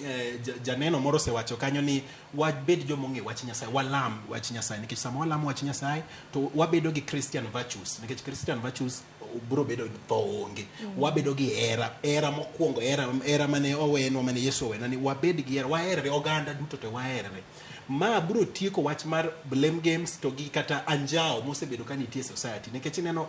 janeno moro osewacho kanyo ni wabed joma ong'e wach Nyasaye, walam wach Nyasaye, nikech sama walamo wach Nyasaye to wabedo gi Christian virtues, nikech Christian virtues biro bedo tho onge. Wabedo gi hera, hera mokwongo, hera mane owenwa, mane Yesu owenwa, ni wabed gi hera, waherre, oganda duto te waherre. Ma biro tieko wach mar blame games to gi kata anjawo mosebedo ka nitie e society, nikech ineno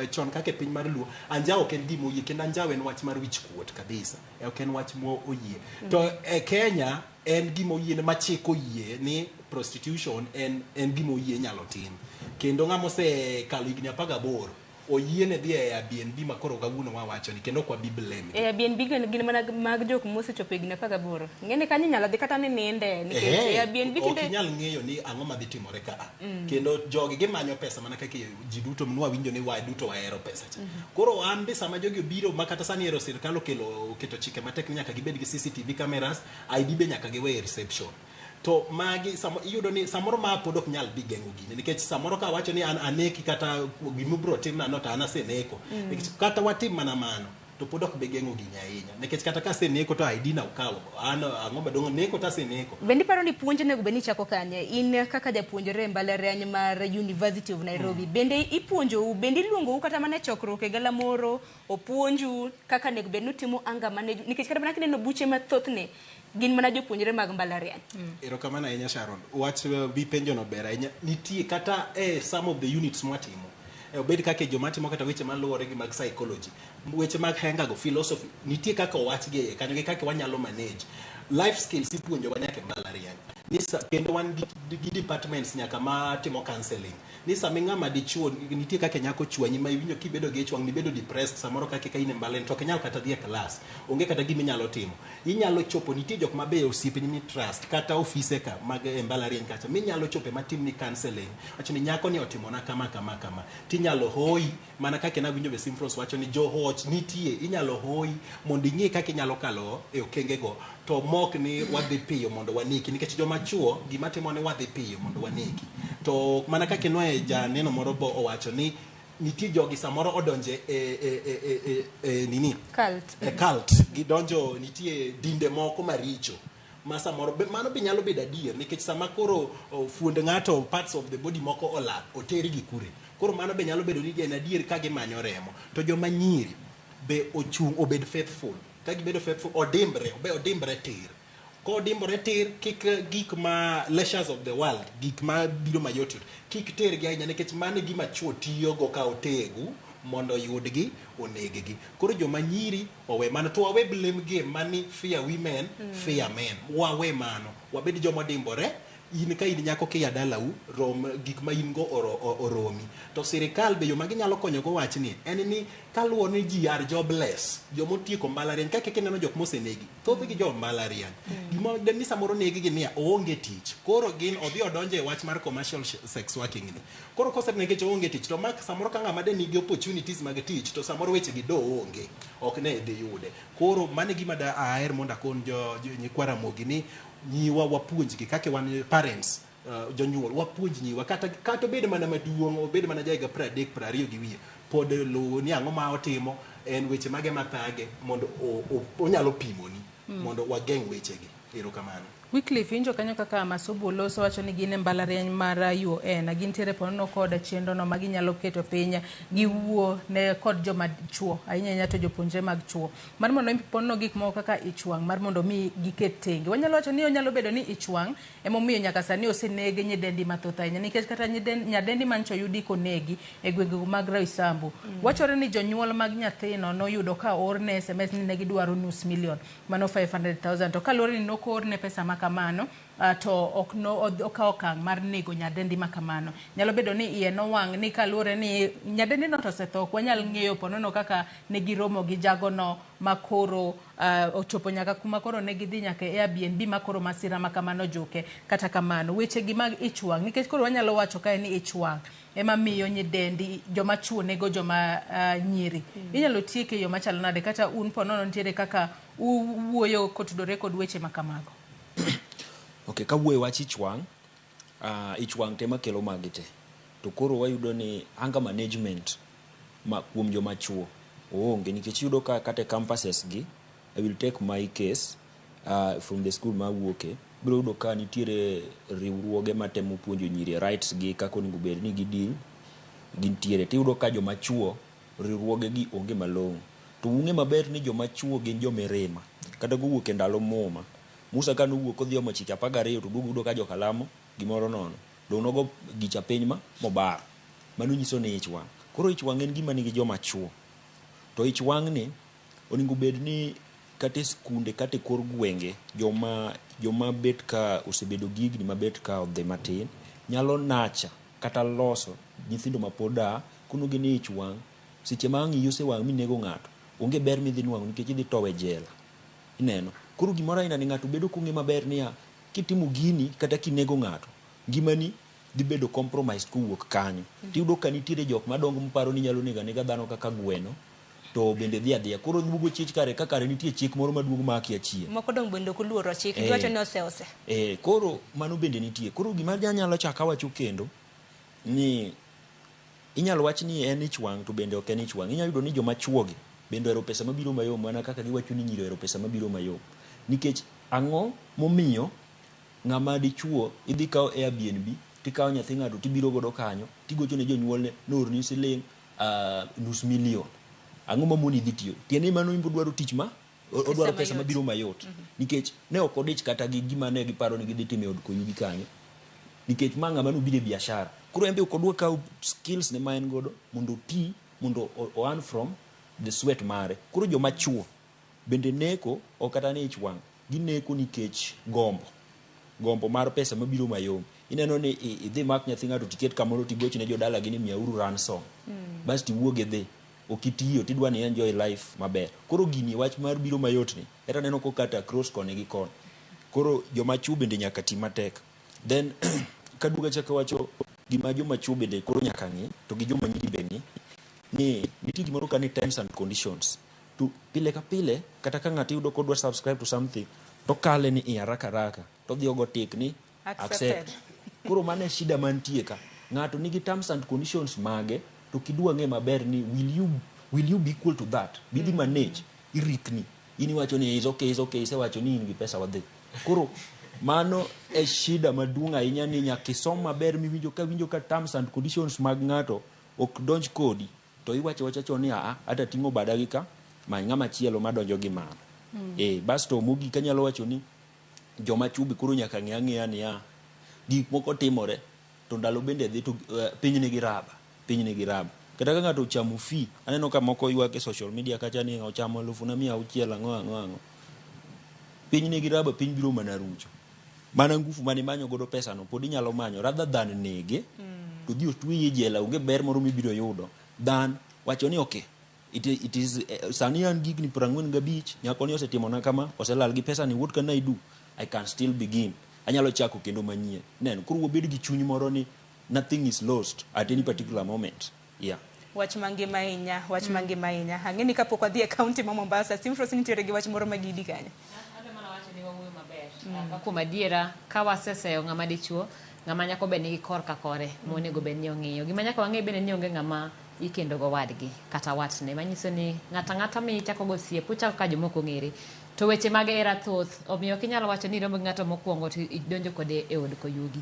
chon kaka e piny mar Luo, anjawo ok en gima oyie, kendo anjawo en wach mar wich kuot kabisa, ok en wach mo oyie. To e Kenya en gima oyie, ma chik oyie ni prostitution en gima oyie nyalo tim, kendo ng'ama osekalo higni 18 oyiene dhi e Airbnb ma koro kawuono wawacho ni kendo ok wabi blame. E Airbnb gin mana mag jok mosechopo higni 18. Ng'eni kanyo inyalo dhi kata ni ninde nikech e Airbnb ok kinde inyal ng'eyo ni ang'o madhi timore ka a. Kendo jogi gimanyo pesa mana kaka ji duto nwawinjo ni wa duto wahero pesa cha. Koro an be sama jogi obiro ma kata sani ero sirkal oketo chike matek ni nyaka gibed gi CCTV cameras, ID be nyaka giwe e reception. To magi iyudo ni samoro ma pod ok nyal bi geng'o gini, nikech samoro ka awacho ni an aneki kata gima biro timna no to an aseneko. Nikech kata watim mana mano to pod ok bi geng'o gini ahinya, nikech kata ka aseneko to ID na okawo, an ang'o madong' neko to aseneko. Bende iparo ni puonj onego bed ni chako kanye? In kaka japuonjre e mbalariany mar University of Nairobi, bende ipuonjou, bende iluongou kata mana e chokruok e galamoro, opuonju kaka onego bed ni utimo anger management, nikech kata mana kineno buche mathothne gin mana jopuonjre mag mbalariany. Erokamano ahinya Sharon. Wach bi penjo no ber ahinya. Nitie kata e some of the units mwatimo. Obed kaka joma timo kata weche maluwore gi mag psychology, weche mag henga go, philosophy, nitie kaka owachgi e iye kanyo gi kaka wanyalo manage. Life skills ipuonjowa nyaka e mbalariany. Kendo wan gi departments nyaka ma timo counseling. Ni sama ng'ama dichuo nitie kaka nyako chwanyi ma iwinjo kibedo gi ich wang' nibedo depressed samoro kaka ka in e mbalariany to ok inyal kata dhi e class. Onge kata gima inyalo timo. Inyalo chopo nitie jok mabeyo osiepeni mi trust kata ofise ka mag e mbalariany kacha minyalo chope matim ni counseling. Wacho ni nyako ni otimona kama kama kama. Tinyalo hoyi mana kaka nawinjo be Simfros wacho ni johoch nitie inyalo hoyi mondo ing'e kaka inyalo kalo e okengego to mok ni wadhi piyo mondo waneki, nikech joma chuo gima timo ni wadhi piyo mondo waneki. To mana kaka inwaye janeno moro bo owacho ni nitie jogi samoro odonje e nini? Cult. E cult. Gidonjo nitie dinde moko maricho ma samoro mano be nyalo bedo adier, nikech sama koro fuond ng'ato parts of the body moko olal otergi kure. Koro mano be nyalo bedo ni en adier ka gimanyo remo. To joma nyiri be ochung' obed faithful. Ka gibedo faithful odimbre, obe odimbre tir. Kodimbore tir kik gik ma leisures of the world, gik ma biro mayot yot, kik tergi ahinya, nikech mano e gima chuo tiyogo ka otegu mondo oyudgi oneggi. Koro joma nyiri owe mano, to wawe blame game mani fear women, fear men. Wawe mano, wabed joma odimbore. In ka in nyako kia dalau, rom gik ma in go oromi. To sirikal be yo ma ginyalo konyogo wachni en ni kaluwore ni ji are jobless, jomotieko mbalariany, kaka kineno jok mosenegi, thothgi jo mbalariany. Gima ni samoro negi gi niya, oonge tich. Koro gin odhi odonjo e wach mar commercial sex working ni. Koro kose nikech oonge tich, to mak samoro ka ng'ama de nigi opportunities mag tich, to samoro weche gi do onge, ok ne dhi yude. Koro mano e gima da aher mondo akon jo nyikwa Ramogi ni nyiwa wapuonjgi kaka wan parents, jonyuol wapuonj nyiwa kata obed mana maduong', obed mana jahiga 30, 20 gi wiye, pod luwo ni ang'o ma otimo, en weche mage mathage mondo onyalo pimoni mondo wageng' wechegi. Erokamano. Wycliffe, iwinjo kanyo kaka Masubu loso wacho ni gin e mbalariany mar UoN gintiere ponono kod chenro no ma ginyalo keto piny giwuo ne kod joma chuo ahinya ahinya to jopuonjre mag chuo mar mondo mi ponono gik moko kaka ich wang' mar mondo mi giket tenge. Wanyalo wacho ni onyalo bedo ni ich wang' emomiyo nyaka sani oseneg nyidendi mathoth ahinya nikech kata nyadendi mancho oyudi konegi e gwenge mag Roysambu. Wachore ni jonyuol mag nyathino noyudo ka oorne SMS ni ne gidwaro nus million mano 500,000 to kaluwore ni nokoorne pesa ma kamano to ok no okawo okang' mar nego nyadendi ma kamano. Nyalo bedo ni iye nowang' ni kaluwore ni nyadendi no to osetho ok wanyal ng'eyo ponono kaka ne giromo gi jagono ma koro ochopo nyaka kuma koro ne gidhi nyaka e Airbnb ma koro masira ma kamano ojuke. Kata kamano weche gi mag ich wang' nikech koro wanyalo wacho kae ni ich wang' ema miyo nyidendi joma chuo nego joma nyiri. Inyalo tieke e yo machalo nade kata un ponono nitiere kaka uwuoyo kotudore kod weche ma kamago? Okay, kawuoyo e wach ich wang', ich wang' tema kelo magi te. To koro wayudo ni anger management ma kuom joma chuo oonge nikech iyudo ka kata e campuses gi, I will take my case from the school ma awuoke, ibiro yudo ka nitiere riwruoge matemo puonjo nyiri rights gi kaka onego bed ni gi deal gintiere. Tiyudo ka joma chuo riwruoge gi onge malong'o. To ung'e maber ni joma chuo gin jomirima. Kata kowuok e ndalo muma, Musa ka nowuok kodhi omo chike 12 to duogo yudo ka jokalamo gimoro nono. Dong' nogo gicha piny ma mobar. Mano nyiso ni ich wang'. Koro ich wang' en gima nigi joma chuo. To ich wang' ni onego bed ni kata e skunde kata e kor gwenge joma bet ka osebedo gi higni mabet ka odhi matin nyalo nacha kata loso nyithindo ma pod a konogi ni ich wang' seche ma ang' iyi osewang' minego ng'ato onge ber midhi nwang'o nikech idhi towe e jela. Ineno? Koro gimoro aina ni ng'ato bedo kong'e maber niya kitimo gini kata kinego ng'ato ngimani dhi bedo compromised kowuok kanyo. Tiyudo ka nitiere jok madongo maparo ni nyalo nego anega dhano kaka gweno to bende dhi adhiya. Koro duogo chich kare ka kare nitie chik moro maduogo ma akia chien. Moko dong' bende ok oluoro chik, giwacho ni ose ose. Koro mano bende nitie. Koro gima anyalo chako awacho kendo ni inyalo wach ni en ich wang' to bende ok en ich wang'. Inyalo yudo ni joma chuogi bende ohero pesa mabiro mayom mana kaka giwacho ni nyiri ohero pesa mabiro mayom. Nikech ang'o momiyo ng'ama dichuo idhi kawo Airbnb tikawo nyathi ng'ato tibiro godo kanyo tigocho ne jonyuolne noorni siling nus million. Ang'o mamoni idhi tiyo? Tiende ni mano imbo dwaro tich ma odwaro pesa mabiro mayot. Nikech ne ok odich kata gi gima ne giparo ni gidhi timo e od koyugi kanyo. Nikech ma ng'ama nobiro e biashara. Koro en be ok odwa kawo skills ne ma en godo mondo oti mondo o earn from the sweat mare. Koro joma chuo bende neko ok kata ni ich wang'. Gineko nikech gombo. Gombo mar pesa mabiro mayom. Ineno ni idhi mak nyathi ng'ato tiket kamoro tigoch ne jodalagi ni miyauru ransom. Bas tiwuog idhi. Ok itiyo tidwa ni enjoy life maber. Koro gini wach mar biro mayot ni eta neno kokata across koni gi koni. Koro joma chuo bende nyaka ti matek. Then kaduogo achako awacho gima joma chuo bende koro nyaka ng'i to gi joma nyiri be ng'i ni nitie gimoro ka ni terms and conditions. To pile ka pile kata ka ng'ato iyudo kodwa subscribe to something to kale ni i haraka haraka to odhi ogo tick ni Accepted. accept. Koro mano e shida mantie ka. Ng'ato nigi terms and conditions mage to kidwa ng'e maber ni will you be equal to that? Bidhi manage irikni. In iwacho ni is okay, is okay, isewacho ni in gi pesa wadhi. Koro mano e shida maduong' ahinya ni nyaka isom maber miwinjo ka winjo ka terms and conditions mag ng'ato ok donj kodi to iwacho wacha chon ni aa ata ting'o bada gi ka many ng'ama chielo madonjo gi mano. Basto mogik anyalo wacho ni joma chuo be koro nyaka ng'e ang'eya niya gik moko timore to ndalo bende dhi to piny nigi raba, piny nigi raba. Kata ka ng'ato ochamo fee, aneno ka moko ywak e social media kacha ni ochamo 1600 ang'o ang'o ang'o. Piny nigi raba, piny biro mana rucho. Mana ngufu mane imanyo godo pesa no pod inyalo manyo rather than nege to dhi otweyi e jela onge ber moro mibiro yudo than wacho ni okay it is sani an gi higni 45 nyako ni osetimona kama oselal gi pesa ni what can I do? I can still begin. Anyalo chako kendo manyien. Neno koro wabed gi chuny moro ni nothing is lost at any particular moment. Yeah. Wach mangima ahinya, wach mangima ahinya. Ang'e ni kapok wadhi e kaunti ma Mombasa, Simfros nitiere gi wach moro magidi kanyo. Adwa mana wacho ni wawuoyo maber. Ka kuom adiera, ka waseseyo ng'ama dichuo, ng'ama nyako be nigi korka kore monego bed ni ong'iyo. Gima nyaka wang'e bende ni onge ng'ama ikendo go wadgi kata watne, manyiso ni ng'ato ang'ata michako go osiep uchako ka jomoko ong'ere. To weche mag hera thoth, omiyo ok inyal wacho ni iromo gi ng'ato mokwongo to idonjo kode e od koyugi.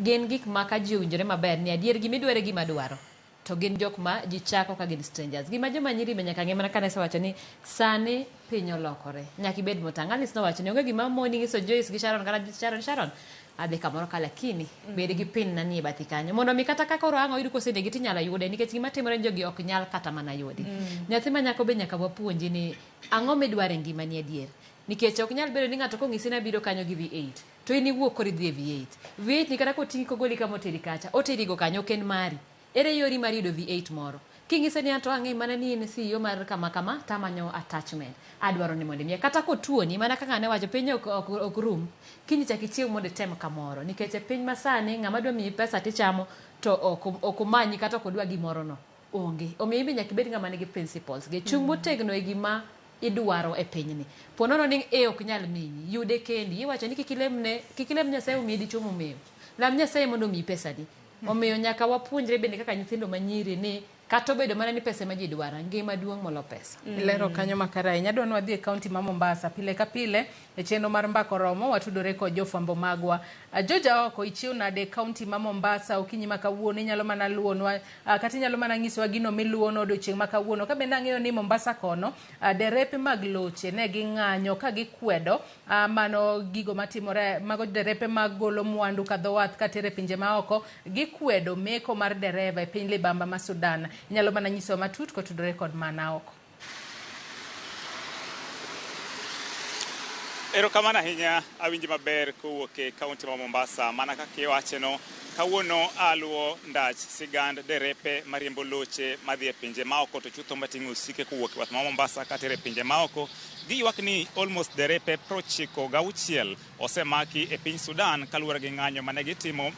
Gin gik ma ka ji owinjore maber ni adier gima idwaro e gima adwaro. To gin jok ma ji chako ka gin strangers. Gima joma nyiri be nyaka ng'e mana kane asewacho ni sani piny olokore. Nyaka ibed motang'. Alice nowacho ni onge gima moni nyiso Joyce gi Sharon kata Sharon Sharon adhi kamoro ka lakini bed gi pin na nie bathi kanyo mondo mi kata ka koro ang' oyud kosenegi tinyalo yude nikech gima timore ni jogi ok nyal kata mana yudi. Nyathi ma nyako be nyaka wapuonji ni ang'o midwaro e ngimani adier. Nikech ok nyal bedo ni ng'ato kong'isi ni abiro kanyo gi V8 to in iwuok koro idhi e V8. V8 ni kata koting'i kogoli kama oteri kacha, oterigo kanyo ok en mari. Ere yori mar yudo V8 moro? King'ise ni anto ang'e mana ni in CEO mar kama kama tamanyo attachment. Adwaro ni mondo imiya. Kata kotuoni mana kaka ne wacho piny ok rum. Kiny chak ichiew mondo item kamoro. Nikech e piny masani ng'ama dwa miyi pesa tichamo to ok omanyi kata ok odwa gimoro no. Onge. Omiyo in be nyaka ibed ng'ama nigi principles ge. Chung' motegno e gima idwaro e pinyni. Po nono ni e ok nyal miyi, yude kendi. Iwacho ni kik ilem Nyasaye omiyi dichuo momew. Lam Nyasaye mondo omiyi pesani. Omiyo nyaka wapuonjre bende kaka nyithindo manyiri ni kata obedo mana ni pesa ema ji dwaro, ngima duong' molo pesa. Ilero kanyo makare ahinya. Adwa ni wadhi e kaunti ma Mombasa. Pile ka pile e chenro mar Mbaka Oromo watudore kod jofwambo magwa. Joja oko ichiew nade e kaunti ma Mombasa okinyi ma kawuono? Inyalo mana luwonwa kata inyalo mana nyisowa gino miluwono odiochieng' ma kawuono. Ka bende ang'eyo ni Mombasa kono derepe mag loche ne ging'anyo ka gikwedo mano gigo matimore, mago derepe mag golo mwandu ka dho wath katere pinje maoko, gikwedo meko mar dereva e piny libamba ma Sudan. Inyalo mana nyisowa matut kotudore kod mana oko. Erokamano ahinya, awinji maber kowuok e kaunti ma Mombasa. Mana kaka iwacheno, kawuono aluwo ndach sigand derepe mariembo loche madhi e pinje maoko to chutho mating'o osike kowuok e wath ma Mombasa katere e pinje maoko. Giywak ni almost derepe 96 osemaki e piny Sudan kaluwore gi ng'anyo mane gitimo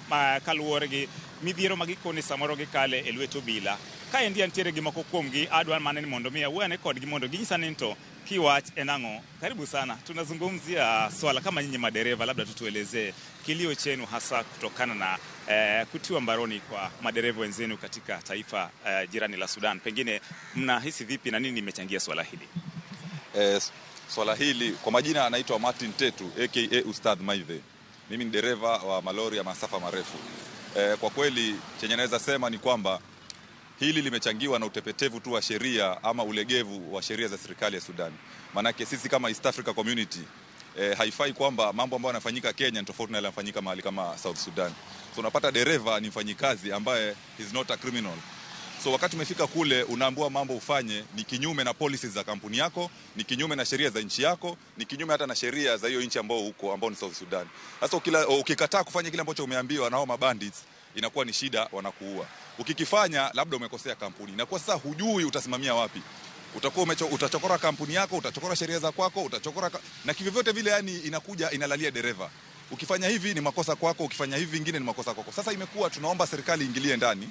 kaluwore gi midhiero ma gikoni samoro gikale e lwet obila. Kaendi antiere gi moko kuomgi, adwa mana ni mondo mi awuoyane kodgi mondo ginyisa ni to kiwach en ang'o. Karibu sana. Tunazungumzia swala kama nyinyi madereva, labda tutuelezee kilio chenu hasa kutokana na kutiwa mbaroni kwa madereva wenzenu katika taifa jirani la Sudan. Pengine mnahisi vipi na nini imechangia swala hili? Swala hili kwa majina anaitwa Martin Tetu aka Ustadh Maithe. Mimi ni dereva wa malori ya masafa marefu. Kwa kweli chenye naweza sema ni kwamba hili limechangiwa na utepetevu tu wa sheria ama ulegevu wa sheria za serikali ya Sudan. Manake sisi kama East Africa Community haifai kwamba mambo ambayo yanafanyika Kenya ni tofauti na yale yanafanyika mahali kama South Sudan. So unapata dereva ni mfanyikazi ambaye is not a criminal. So wakati umefika kule unaambiwa mambo ufanye ni kinyume na policies za kampuni yako, ni kinyume na sheria za nchi yako, ni kinyume hata na sheria za hiyo nchi ambao uko, ambao ni South Sudan. Sasa ukikataa kufanya kile ambacho umeambiwa na hao mabandits, inakuwa ni shida, wanakuua. Ukikifanya labda umekosea kampuni. Inakuwa sasa hujui utasimamia wapi. Utakuwa utachokora kampuni yako, utachokora sheria za kwako, utachokora na kivyovyote vile, yani inakuja inalalia dereva. Ukifanya hivi ni makosa kwako, ukifanya hivi vingine ni makosa kwako. Sasa imekuwa tunaomba serikali ingilie ndani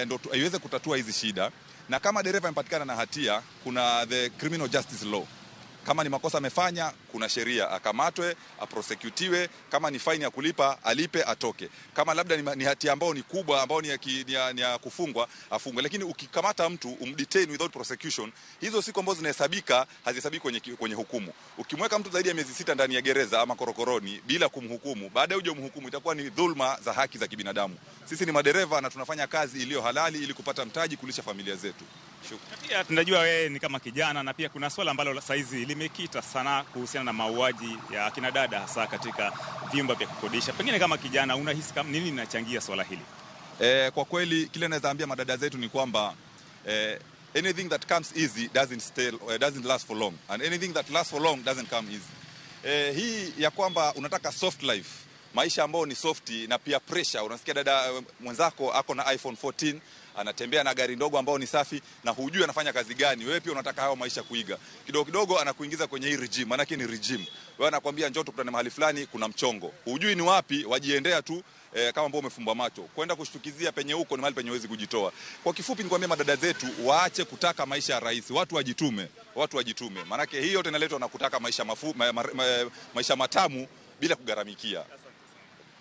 ndo iweze kutatua hizi shida. Na kama dereva amepatikana na hatia, kuna the criminal justice law. Kama ni makosa amefanya, kuna sheria, akamatwe, aprosecutiwe. Kama ni faini ya kulipa, alipe, atoke. Kama labda ni hatia ambayo ni kubwa, ambayo ni ya kufungwa, afungwe. Lakini ukikamata mtu, umdetain without prosecution, hizo siku ambazo zinahesabika, hazihesabiki kwenye hukumu. Ukimweka mtu zaidi ya miezi 6 ndani ya gereza ama korokoroni bila kumhukumu, baadaye uje umhukumu, itakuwa ni dhulma za haki za kibinadamu. Sisi ni madereva na tunafanya kazi iliyo halali ili kupata mtaji kulisha familia zetu. Pia tunajua wewe ni kama kijana, na pia kuna swala ambalo saizi limekita sana kuhusiana na mauaji ya akina dada hasa katika vyumba vya kukodisha. Pengine kama kijana unahisi kama nini inachangia swala hili? Kwa kweli kile naweza ambia madada zetu ni kwamba anything that comes easy doesn't stay, doesn't last for long, and anything that lasts for long doesn't come easy. Hii ya kwamba unataka soft life, maisha ambayo ni soft na pia pressure. Unasikia dada mwenzako ako na iPhone 14, anatembea na gari ndogo ambayo ni safi na hujui anafanya kazi gani. Wewe pia unataka hayo maisha kuiga. Kidogo kidogo anakuingiza kwenye hii regime, maana yake ni regime. Wewe anakuambia njoo tukutane mahali fulani, kuna mchongo. Hujui ni wapi, wajiendea tu kama ambao umefumba macho. Kwenda kushtukizia penye huko ni mahali penye huwezi kujitoa. Kwa kifupi nikwambia madada zetu waache kutaka maisha ya rahisi, watu wajitume, watu wajitume. Maana yake hiyo yote inaletwa na kutaka maisha mafu, maisha matamu bila kugaramikia.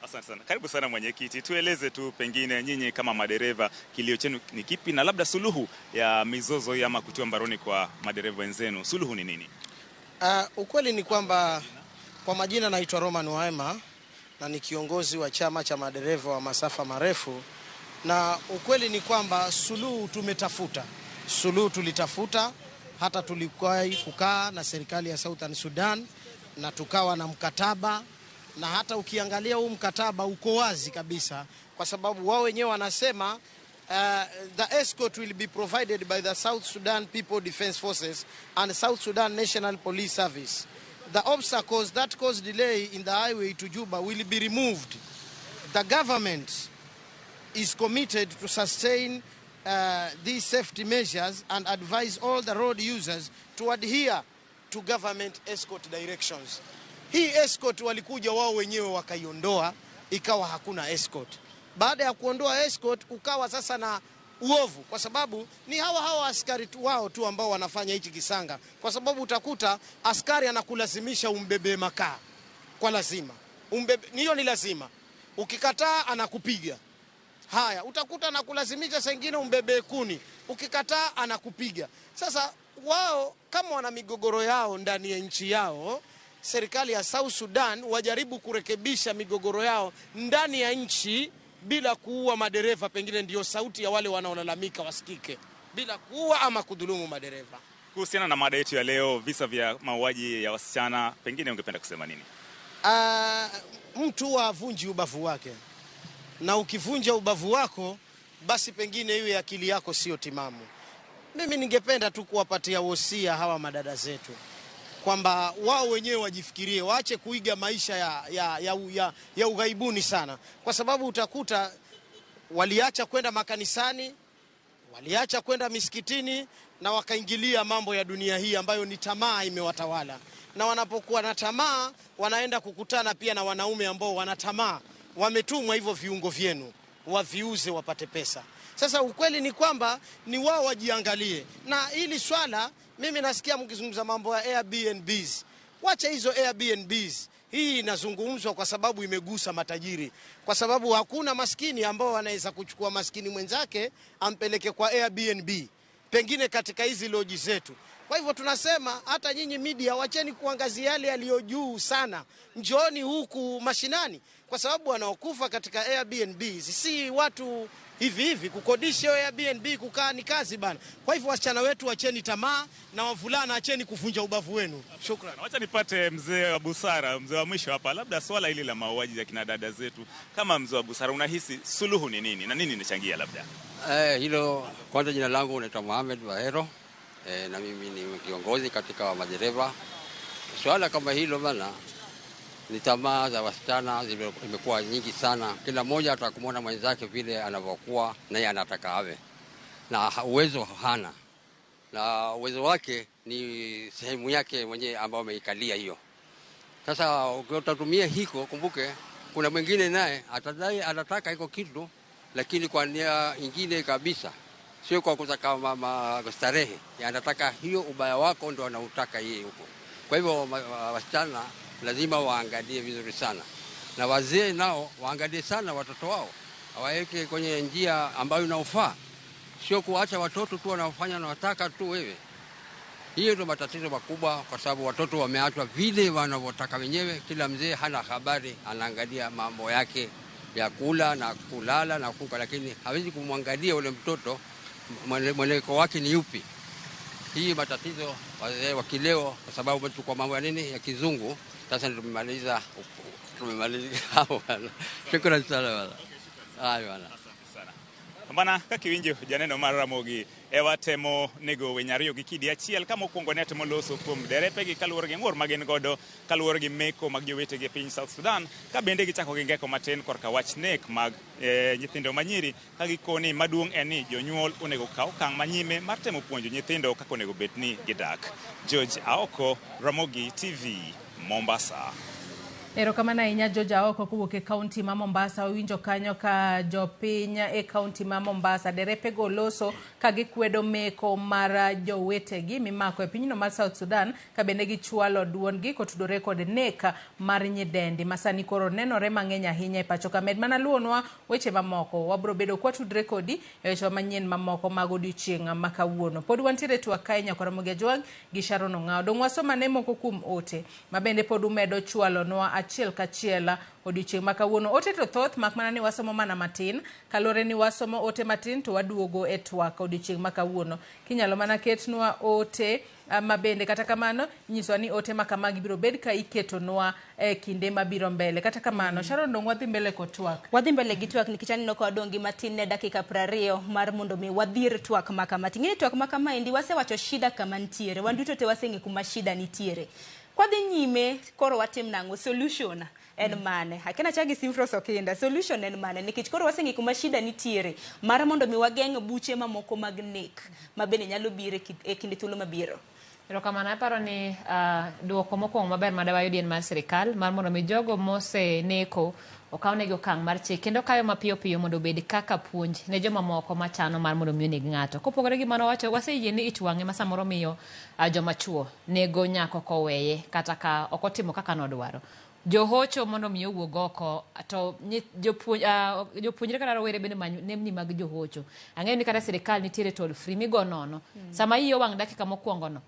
Asante sana. Karibu sana mwenyekiti, tueleze tu pengine nyinyi kama madereva kilio chenu ni kipi, na labda suluhu ya mizozo hii ama kutiwa mbaroni kwa madereva wenzenu, suluhu ni nini? Ukweli ni kwamba kwa majina naitwa Roman Waema na ni kiongozi wa chama cha madereva wa masafa marefu, na ukweli ni kwamba suluhu tumetafuta, suluhu tulitafuta, hata tulikuwahi kukaa na serikali ya Southern Sudan na tukawa na mkataba, na hata ukiangalia huu mkataba uko wazi kabisa, kwa sababu wao wenyewe wanasema the escort will be provided by the South Sudan People Defense Forces and South Sudan National Police Service. The obstacles that cause delay in the highway to Juba will be removed. The government is committed to sustain these safety measures and advise all the road users to adhere to government escort directions. Hii escort walikuja wao wenyewe wakaiondoa, ikawa hakuna escort. Baada ya kuondoa escort, ukawa sasa na uovu, kwa sababu ni hawa hawa askari tu wao tu ambao wanafanya hichi kisanga, kwa sababu utakuta askari anakulazimisha umbebe makaa kwa lazima, umbebe, hiyo ni lazima, ukikataa anakupiga. Haya, utakuta anakulazimisha saa ingine umbebe kuni, ukikataa anakupiga. Sasa wao kama wana migogoro yao ndani ya nchi yao, serikali ya South Sudan wajaribu kurekebisha migogoro yao ndani ya nchi bila kuua madereva, pengine ndio sauti ya wale wanaolalamika wasikike, bila kuua ama kudhulumu madereva. Kuhusiana na mada yetu ya leo, visa vya mauaji ya wasichana, pengine ungependa kusema nini? Mtu huwa havunji ubavu wake, na ukivunja ubavu wako basi pengine iwe akili yako sio timamu. Mimi ningependa tu kuwapatia wosia hawa madada zetu kwamba wao wenyewe wajifikirie, waache kuiga maisha ya ughaibuni sana, kwa sababu utakuta waliacha kwenda makanisani, waliacha kwenda misikitini na wakaingilia mambo ya dunia hii ambayo ni tamaa imewatawala. Na wanapokuwa na tamaa wanaenda kukutana pia na wanaume ambao wana tamaa, wametumwa hivyo viungo vyenu waviuze wapate pesa. Sasa ukweli ni kwamba ni wao wajiangalie. Na hili swala mimi nasikia mkizungumza mambo ya Airbnbs. Wacha hizo Airbnbs. Hii inazungumzwa kwa sababu imegusa matajiri, kwa sababu hakuna maskini ambao wanaweza kuchukua maskini mwenzake ampeleke kwa Airbnb, pengine katika hizi loji zetu. Kwa hivyo tunasema hata nyinyi media wacheni kuangazia yale yaliyo juu sana, njooni huku mashinani, kwa sababu wanaokufa katika Airbnbs si watu hivi hivi. Kukodisha Airbnb kukaa ni kazi bana. Kwa hivyo wasichana wetu wacheni tamaa, na wavulana acheni kuvunja ubavu wenu. Shukrani. Wacha nipate mzee wa busara, mzee wa mwisho hapa, labda swala hili la mauaji ya kina dada zetu, kama mzee wa busara unahisi suluhu ni nini na nini inachangia labda? Hilo kwanza, jina langu naitwa Mohamed Bahero, na mimi ni kiongozi katika madereva. Swala kama hilo bana, ni tamaa za wasichana imekuwa nyingi sana. Kila mmoja atakumwona mwenzake vile anavyokuwa naye anataka awe, na uwezo hana, na uwezo wake ni sehemu yake mwenyewe ambayo ameikalia hiyo. Sasa utatumia hiko, kumbuke kuna mwingine naye atadai anataka hiko kitu, lakini kwa nia ingine kabisa, sio kwa kutaka starehe, anataka hiyo ubaya wako ndio anautaka yeye huko. Kwa hivyo wasichana lazima waangalie vizuri sana, na wazee nao waangalie sana watoto wao, waweke kwenye njia ambayo inaofaa, sio kuacha watoto tu wanaofanya na wataka tu wewe. Hiyo ndio matatizo makubwa, kwa sababu watoto wameachwa vile wanavyotaka wenyewe. Kila mzee hana habari, anaangalia mambo yake ya kula na kulala na kuka, lakini hawezi kumwangalia ule mtoto mwelekeo wake ni upi. Hii matatizo wazee wa kileo, kwa sababu kwa mambo ya nini ya kizungu. Sasa tumemaliza hapo bwana. Shukrani sana bwana. Haya bwana. Bana kaka iwinjo janeno mar Ramogi ewa temo nego winy ariyo gi kidi achiel ka mokwongo ne temo loso kuom derepegi kaluwore gi ng'ur magin godo kaluwore gi meko mag jowetegi e piny South Sudan, ka bende gichako gi ngeko matin korka wach nek mag nyithindo manyiri, ka gikoni maduong' en ni jonyuol onego kaw okang' manyime mar temo puonjo nyithindo kaka onego bed ni gidak. George Aoko, Ramogi TV, Mombasa. Erokamano ahinya George Aoko kowuok e kaunti ma Mombasa. Owinjo kanyo ka jopiny e kaunti ma Mombasa derepego loso ka gikwedo meko mar jowetegi mimako e pinyno mar South Sudan ka bende gichwalo duondgi kotudore kod nek mar nyidendi ma sani koro nenore mang'eny ahinya e pacho ka. Med mana luwonwa weche mamoko, wabro bedo kwatudre kodi e weche manyien mamoko mag odiochieng' ma kawuono. Pod wantiere e twak kae Nyakwar Ramogi Ajwang' gi Sharon Ong'awo. Dong' wasom ane moko kuom ote ma bende pod umedo chwalonwa achiel kachiel odiochieng' ma kawuono. Ote to thoth mak mana ni wasomo mana matin. Kaluwore ni wasomo ote matin to waduogo e twak odiochieng' ma kawuono. Kinyalo mana ketnwa ote ma bende kata kamano inyiswa ni ote ma kamagi biro bed ka iketonwa e kinde mabiro mbele. Kata kamano, Sharon dong' wadhi mbele kod twak. Wadhi mbele gi twak nikech aneno ka wadong' gi matin ne dakika 20 mar mondo mi wadhir twak ma kama. Ting'e ni twak ma kama endi wasewacho shida kama nitiere. Wan duto te waseng'e kuma shida nitiere. Kwadhi nyime koro watim nang'o? Solution en mane? Akia nachak gi Simfros Okinda. Solution en mane? Nikech koro waseng'e kuma shida nitiere mar mondo mi wageng' buche mamoko mag nek ma bende nyalo biro e kinde thuolo mabiro. Erokamano, aparo ni duoko mokwongo maber ma dawayudi en mar sirikal mar mondo mi jogo moseneko okawnegi okang' mar chik kendo kayo mapiyo piyo mondo obed kaka puonj ne joma moko machano mar mondo mi oneg ng'ato. Kopogore gi mano wacho waseyie ni ich wang' ema samoro miyo joma chuo nego nyako koweye kata ka ok otimo kaka nodwaro. Johocho mondo mi owuog oko to jopuonjre kata rowere bende many nembni mag johocho. Ang'eyo ni kata sirikal nitiere toll free migo nono. Sama iyi owang' dakika mokwongo no,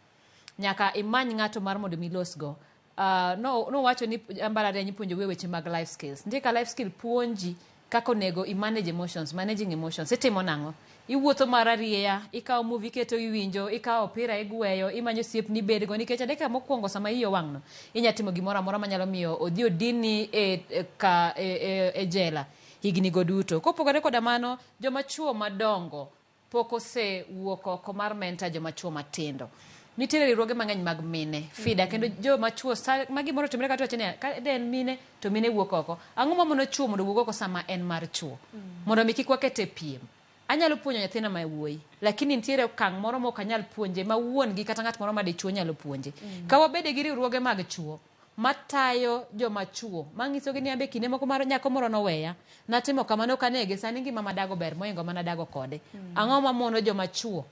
nyaka imany ng'ato mar mondo mi ilosgo. Nowacho ni mbalariany ipuonjo weche mag life skills. Nitie ka life skill puonji kaka onego i manage emotions, managing emotions. Itimo nang'o? Iwuotho mar arieya, ikawo movie iketo iwinjo, ikawo opira igweyo, imanyo osiepni ibedgo nikech e dakika mokwongo sama iyi owang' no, inya timo gimoro amora manyalo miyo odhi odinni e jela higni go duto. Kopogore koda mano, joma chuo madongo pok osewuok oko mar mentor joma chuo matindo. Nitiere riwruoge mang'eny mag mine, FIDA, kendo joma chuo ma gimoro otimore kata wacho niya, ka de en mine to mine wuok oko. Ang'o mamono chuo mondo owuog oko sama en mar chuo? Mondo mi kik waket e piem. Anyalo puonjo nyathina ma wuoyi, lakini nitiere okang' moro ma ok anyal puonje ma wuon gi kata ng'at moro ma dichuo nyalo puonje. Ka wabede gi riwruoge mag chuo matayo joma chuo, manyisogi ni ambe kinde moko mar nyako moro noweya, natimo kamano ok anege, sani ngima madago ber mohingo mana dago kode. Ang'o mamono joma chuo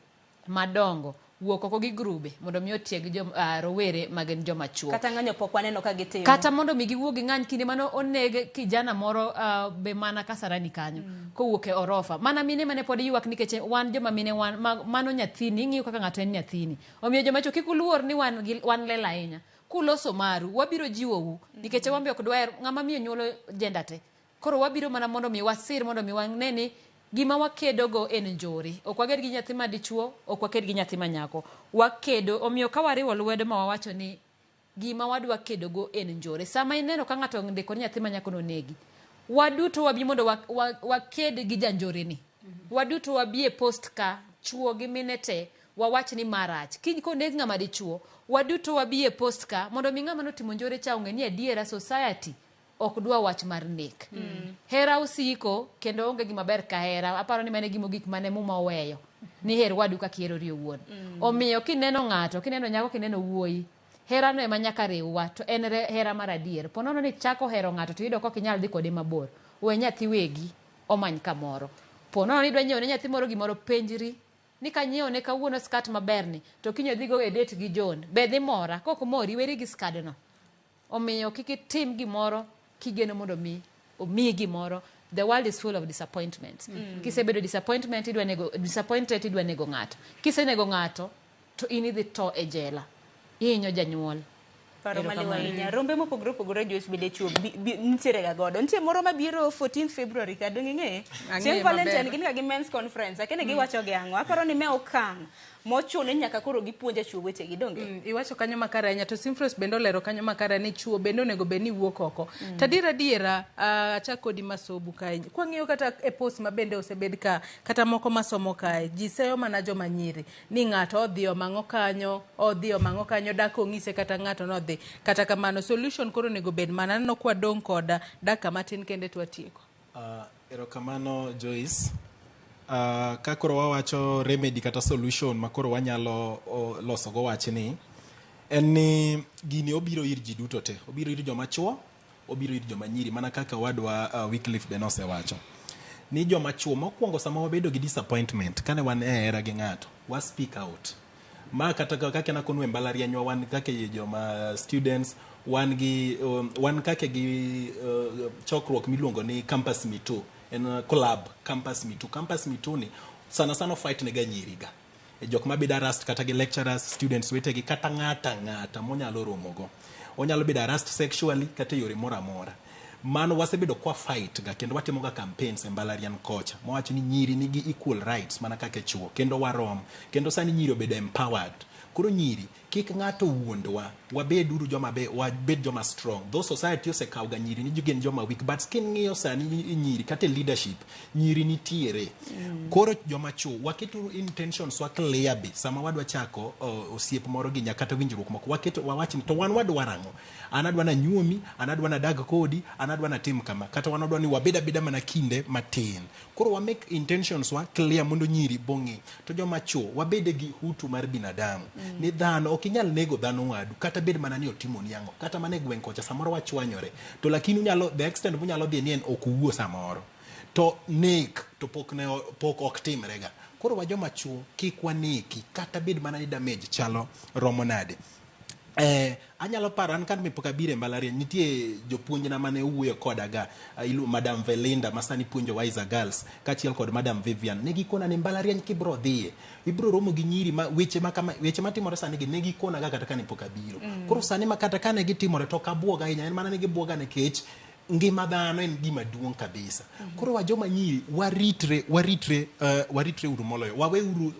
madongo wuok oko gi grube mondo mi otieg rowere magin joma chuo? Kata ng'anyo pok waneno ka gitimo. Kata mondo mi giwuog ging'any kinde mane oneg kijana moro be mana Kasarani kanyo kowuok e orofa. Mana mine mane pod ywak nikech wan joma mine wan, mano nyathini, ing'iyo kaka ng'ato en nyathini. Omiyo joma chuo kik uluor ni wan lela ahinya. Kuloso maru, wabiro jiwou nikech wan be ok dwaher ng'ama miyo nyuolo jenda te. Koro wabiro mana mondo mi wasir mondo mi wane ni gima wakedogo en njore. Ok waked gi nyathi ma dichuo, ok waked gi nyathi ma nyako. Wakedo, omiyo ka wariwo lwedo ma wawacho ni gima wadwa kedogo en njore. Sama ineno ka ng'ato ondiko ni nyathi ma nyako nonegi, waduto wabi mondo waked gi janjore ni. Waduto wabi e post ka, chuo gi mine te, wawach ni marach. Kiny koneg ng'ama dichuo, waduto wabi e post ka mondo mi ng'ama notimo njore cha ong'e ni adiera society ok dwa wach mar nek. Hera osiko kendo onge gima ber ka hera. Aparo ni mano e gima ogik mane Muma oweyo. Ni her wadu kaka iherori owuon. Omiyo kineno ng'ato, kineno nyako, kineno wuoyi, herano ema nyaka riwwa to en hera mar adier. Po nono ni chako hero ng'ato to iyudo ka ok inyal dhi kode mabor. We nyathi wegi omany kamoro. Po nono ni idwa nyiewo ne nyathi moro gimoro, penjri ni kanyiewo ne kawuono skat maberni to kiny odhi go e date gi John, be dhi mora? Kok mori, weri gi skadno. Omiyo kik itim gimoro kigeno mondo mi omiyi gimoro. The world is full of disappointments. Kisebedo disappointment, idwa nego, disappointed, idwa nego ng'ato. Kisenego ng'ato, to in idhi tho e jela. Ihinyo janyuol. Paro maliw ahinya. Rombe mopogore opogore Joyce bende chuo nitiere ga godo. Nitie moro mabiro 14 February ka dong' ing'eye? Chieng' Valentine gin ga gi men's conference. Akia ni giwacho gi ang'o. Aparo ni me okang' mochuno ni nyaka koro gipuonj chuo wetegi donge? Iwacho kanyo makare ahinya to Simfros bende olero kanyo makare ni chuo bende onego bed ni wuok oko. To adier adiera achak kodi Masobu kae. Kwang'iyo kata e post ma bende osebed ka kata moko masomo kae, ji seyo mana joma nyiri ni ng'ato odhi omang'o kanyo, odhi omang'o kanyo, dak ong'ise kata ng'ato nodhi. Kata kamano solution koro onego bed mana aneno kwa dong' kod dakika matin kende to watieko. Erokamano Joyce. Ka koro wawacho remedy kata solution ma koro wanyalo losogo wachni, en ni gini obiro ir ji duto te. Obiro ir joma chuo, Obiro ir joma nyiri mana kaka owadwa Wycliffe be nosewacho. Ni joma chuo mokwongo sama wabedo gi disappointment kane wan e hera gi ng'ato, wa speak out. Ma kata kaka nakonu e mbalarianywa wan kaka joma students wan gi wan kaka gi chokruok miluongo ni Campus Me Too. En club Campus Me Too. Campus Me Too ni sana sana fight ne ga nyiri ga. Jok mabedo harassed kata gi lecturers, students wetegi kata ng'ata ng'ata monyalo romogo. Onyalo bedo harassed sexually kata e yore moro amora. Mano wasebedo kwa fight ga kendo watimo ga campaigns e mbalariany kocha mawacho ni nyiri nigi equal rights mana kaka chuo kendo warom kendo sani nyiri obedo empowered. Koro nyiri kik ng'ato wuondwa, wabed uru joma be wabed joma strong. Though society osekawo ga nyiri ni gin joma weak, but king'iyo sani nyiri kata e leadership nyiri nitiere. Koro joma chuo waketuru intentions wa clear be sama wadwa chako osiep moro gi nya kata winjruok moko waketo wawach ni to wan wadwaro ang'o. An adwa nanyuomi, an adwa nadag kodi, an adwa natim kama, kata wan wadwa ni wabed abeda mana kinde matin. Koro wa make intentions wa clear mondo nyiri bong'e. To joma chuo wabede gi hutu mar binadamu. Ni dhano ok inyal nego dhano wadu kata bed mana ni otimoni ang'o, kata mana e gweng' kocha samoro wachwanyore to lakini unyalo the extent munyalo dhi ni en ok uwuo samoro to nek to pok ne pok ok timre ga. Koro wa joma chuo kik waneki kata bed mana ni damage chalo romo nade. Anyalo paro an kane pok abiro e mbalariany nitie jopuonjna mane owuoyo koda ga Madam Velinda ma sani puonjo Wiser Girls kaachiel kod Madam Vivian. Ne gikona ni mbalariany kibro dhiye ibro romo gi nyiri ma weche ma kama weche matimore sani gi ne gikona ga kata kane pok abiro. Koro sani ma kata kane gitimore to ok abuog ahinya, en mana ni gibuoga nikech ngima dhano en gima duong' kabisa. Koro wa joma nyiri waritre waritre waritre uru moloyo. Wawe uru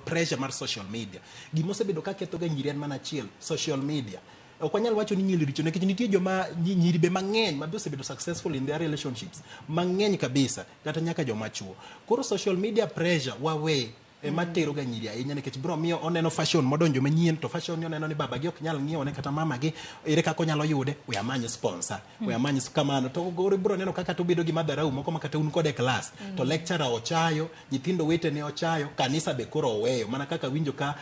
pressure mar social media. Gima osebedo ka ketho ga nyiri en mana achiel, social media. Ok wanyal wacho ni nyiri richo nikech nitie joma nyiri be mang'eny ma be osebedo successful in their relationships mang'eny kabisa kata nyaka joma chuo. Koro social media pressure wawe ema tero ga nyiri ahinya nikech bro miyo oneno fashion modonjo manyien to fashion ni oneno ni babagi ok nyal ng'iewo kata mamagi ere kaka onyalo yude we amany sponsor we amany kamano to koro ibro neno kaka to bedo gi madharau moko ma kata un kode e class to lecturer ochayo nyithindo wetene ochayo kanisa be koro oweyo mana kaka winjo ka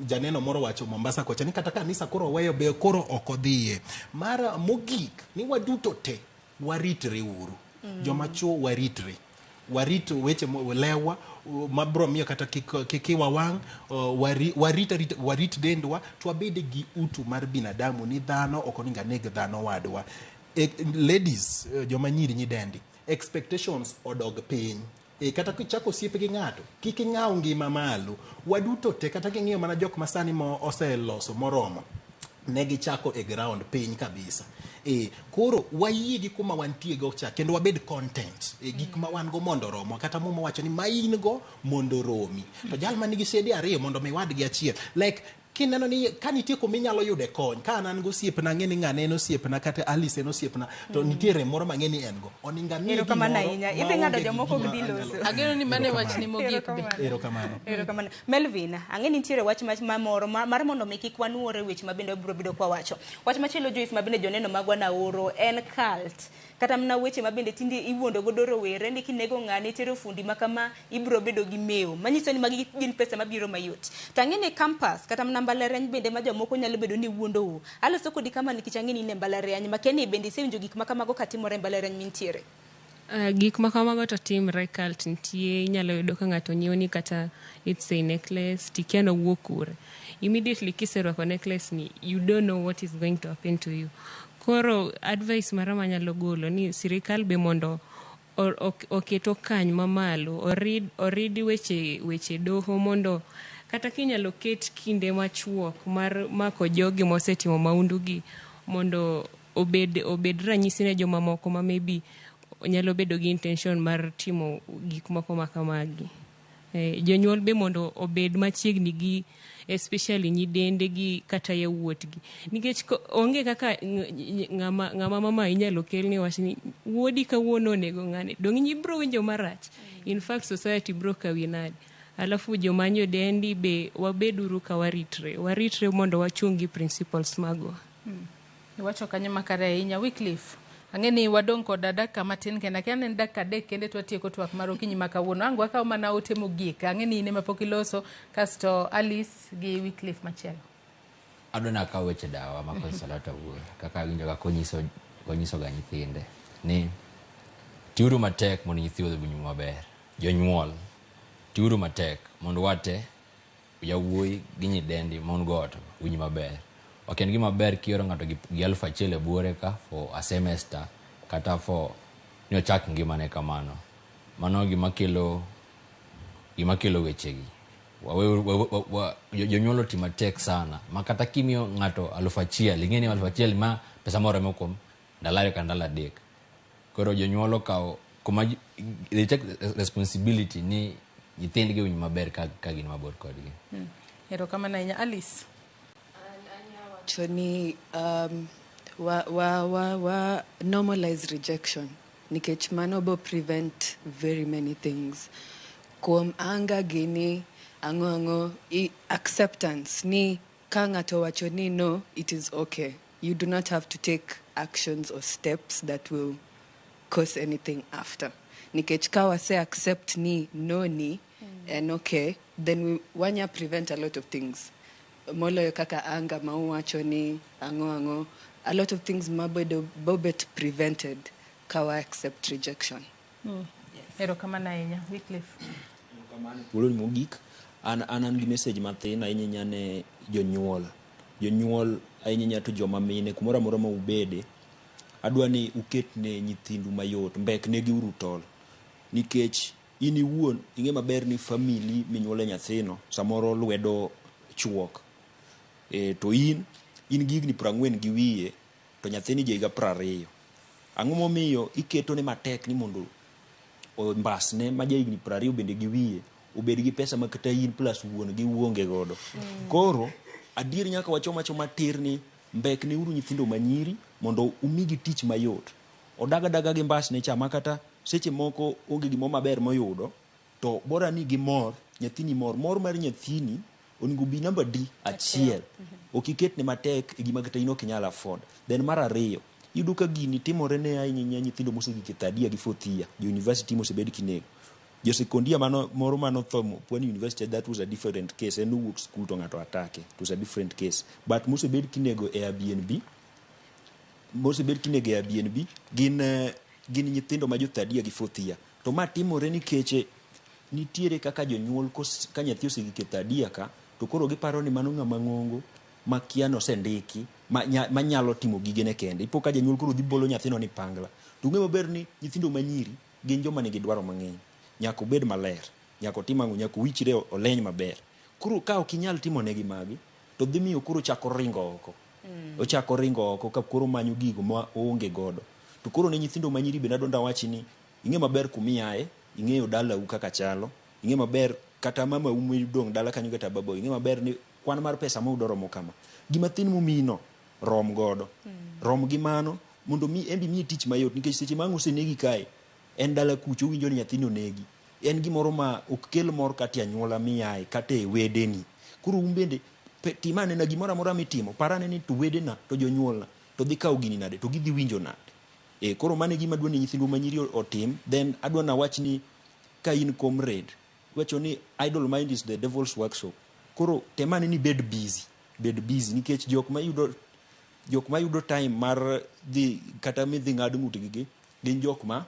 janeno moro wacho Mombasa kocha ni kata kanisa koro oweyo be koro ok odhiye. Mar mogik ni waduto te waritre uru. Joma chuo waritre. Warit weche lewa mabro miyo kata kik iwa wang' warit warit dendwa to wabed gi utu mar binadamu ni dhano ok onego aneg dhano wadwa. Ladies, joma nyiri nyidendi, expectations odog piny. Kata kichako osiep gi ng'ato kik ing'aw ngima malo. Waduto te kata king'iyo mana jok masani mo oseloso moromo ne gichako e ground piny kabisa. Koro wayie gi kuma wantie go cha kendo wabed content gik ma wan go mondo oromo kata Muma wacho ni ma in go mondo oromi. To jal manigi sede ariyo mondo mi wadgi achiel. Like kineno ni ka nitie kuma inyalo yude kony ka an an gi osiepna ang'e ni ng'ane en osiepna kata Alice en osiepna to nitie rem moro mang'e ni en go oningo amiye Erokamano gimoro ahinya. Idhi ng'ado maonge gi jomoko ok gima dhi anyalo- loso. Ageno ni mano e wachni mogik be. Erokamano. Erokamano. Melvin, ang'e ni nitiere wach mamoro mar mondo mi kik wanuore weche ma bende wabiro bedo kwa wacho. Wach machielo Joyce ma bende joneno magwa naoro en cult. Kata mana weche ma bende tinde iwuondo godo rowere ni kinego ng'ani itero fundi ma kama ibiro bedo gi mewo. Manyiso ni magi gin pesa mabiro mayot. To ang'e ni campus kata mana mbalariany bende ma jomoko nyalo bedo ni wuondou. Aloso kodi kama nikech ang'e ni in e mbalariany makia ni bende isewinjo gik ma kamago katimore e mbalariany mintiere. Gik ma kamago to timre, cult nitie, inyalo yudo ka ng'ato nyiewo ni kata let's say necklace, tikia nowuok kure. Immediately kiserwako necklace ni, you don't know what is going to happen to you. Koro advice mara manyalo golo ni sirikal be mondo oket okang' mamalo, orid weche doho mondo kata kinyalo ket kinde machuok mar mako jogi mosetimo maundu gi mondo obed ranyisi ne jomamoko ma maybe nyalo bedo gi intention mar timo gik moko ma kamagi. Jonyuol be mondo obed machiegni gi especially nyidende gi kata yawuotgi. Nikech onge kaka ng'ama mama inyalo kelni wach ni wuodi kawuono onego ng'ane. Dong' ibro winjo marach. In fact society bro kawi nade. Alafu joma nyodendi be wabeduru ka waritre. Waritre mondo wachung' gi principles magwa. Iwacho kanyo makare ahinya. Wycliffe, ang'e ni wadong' kod dakika matin kende. Akia ni en dakika 3 kende to watieko twak mar okinyi ma kawuono. Ang' wakaw mana ote mogik. Ang'e ni in ema pok iloso, kasto Alice gi Wycliffe machielo. Adwa nakaw weche dawa ma Consolata wuoyo. Kaka awinjo kaka onyiso onyisoga nyithinde ni tiuru matek mondo nyithiu odhi nyime maber. Jonyuol, tiuru matek mondo wate yawuoyi gi nyidendi ma un go ot winj maber. Ok en gima ber kioro ng'ato gi 1000 e buore ka for a semester kata for ni ochak ngimane kamano. Mano gima kelo wechegi. Jonyuol oti matek sana ma kata kimiyo ng'ato 1000 ing'e ni 1000 ma pesa moromo kuom ndalo 2 kata ndalo 3. Koro jonyuol okawo kuma they take responsibility ni nyithindgi winj maber ka gin mabor kodgi. Erokamano ahinya. Alice. Wacho ni wa normalize rejection nikech mano bo prevent very many things. Kuom anga gini ang'o acceptance ni ka ng'ato wacho ni no, it is okay. You do not have to take actions or steps that will cause anything after. Nikech ka wase accept ni no ni and okay, then we wanya prevent a lot of things. Moloyo kaka anga ma uwacho ni ang'o a lot of things mabedo bobet prevented ka wa accept rejection. Erokamano ahinya. Wycliffe. Thuolo ni mogik an gi message mathin ahinya ne jonyuol. Jonyuol ahinya to joma mine kumoro amora ma ubede, adwa ni uket ne nyithindu mayot, mbek negi uru tol. Nikech in iwuon ing'e maber ni family minyuole nyathino samoro lwedo chuok. To in gi higni 40 gi wiye to nyathini ja higa 20. Ang'o momiyo iketo ne matek ni mondo ombasne ma ja higni 20 bende gi wiye obed gi pesa ma kata in plus wuon gi uonge godo. Koro adier nyaka wachom achoma tir ni mbek ne uru nyithindo manyiri mondo umigi tich mayot. Odag adaga gi mbasne cha ma kata seche moko onge gimoro maber moyudo to bora ni gimor, nyathini mor. Mor mar nyathini onego bi namba D achiel. Ok iketne matek e gima kata in ok inyal afford. Then mar ariyo, iyudo ka gini timore ne ahinya nyithindo mosegik e third year gi fourth year, jo university mosebed kinego. Jo second year mano moro manotho Pwani University, that was a different case. En owuok school to ng'ato atake. It was a different case. But mosebed kinego e Airbnb, gin nyithindo ma jo third year gi fourth year. To ma timore nikech nitiere kaka jonyuol ka nyathi osegik e third year ka, to koro giparo ni mano ng'ama ng'ongo ma kia nosendiki ma nyalo timo gigene kende. Ipo ka janyuol koro dhi bolo nyathino ni pangla. To ung'e maber ni nyithindo manyiri gin joma nigi dwaro mang'eny. Nyaka obed maler, nyaka otim ang'o, nyaka owichre oleny maber. Koro ka ok inyal timo negi magi, to dhi miyo koro ochako ringo oko. Ochako ringo oko ka koro manyo gigo ma oonge godo. To koro ne nyithindo manyiri bende adwa awach ni ing'e maber kumiaye, ing'eyo dalau kaka chalo, ing'e maber kata mama umidong' dala kanyo kata babau, ing'e maber ni kwan mar pesa ma udoromo kama. Gima thin mumino rom godo. Rom gi mano mondo mi en be miyi tich mayot nikech seche ma ang' osenegi kae en dala kucho owinjo ni nyathini onegi. En gimoro ma ok kel mor kata e anyuola miaye kata e wedeni. Koro un bende tim anena gimoro amora mitimo, par ane ni to wedena to jonyuolna to dhi kawo gini nade to gidhi winjo nade. Koro mano e gima adwa ni nyithindwa manyiri otim. Then adwa nawach ni ka in comrade, iwacho ni idle mind is the devil's workshop. Koro tem ane ni bed busy nikech jok mayudo time mar dhi kata midhi ng'ad ng'utgi gi gin jok ma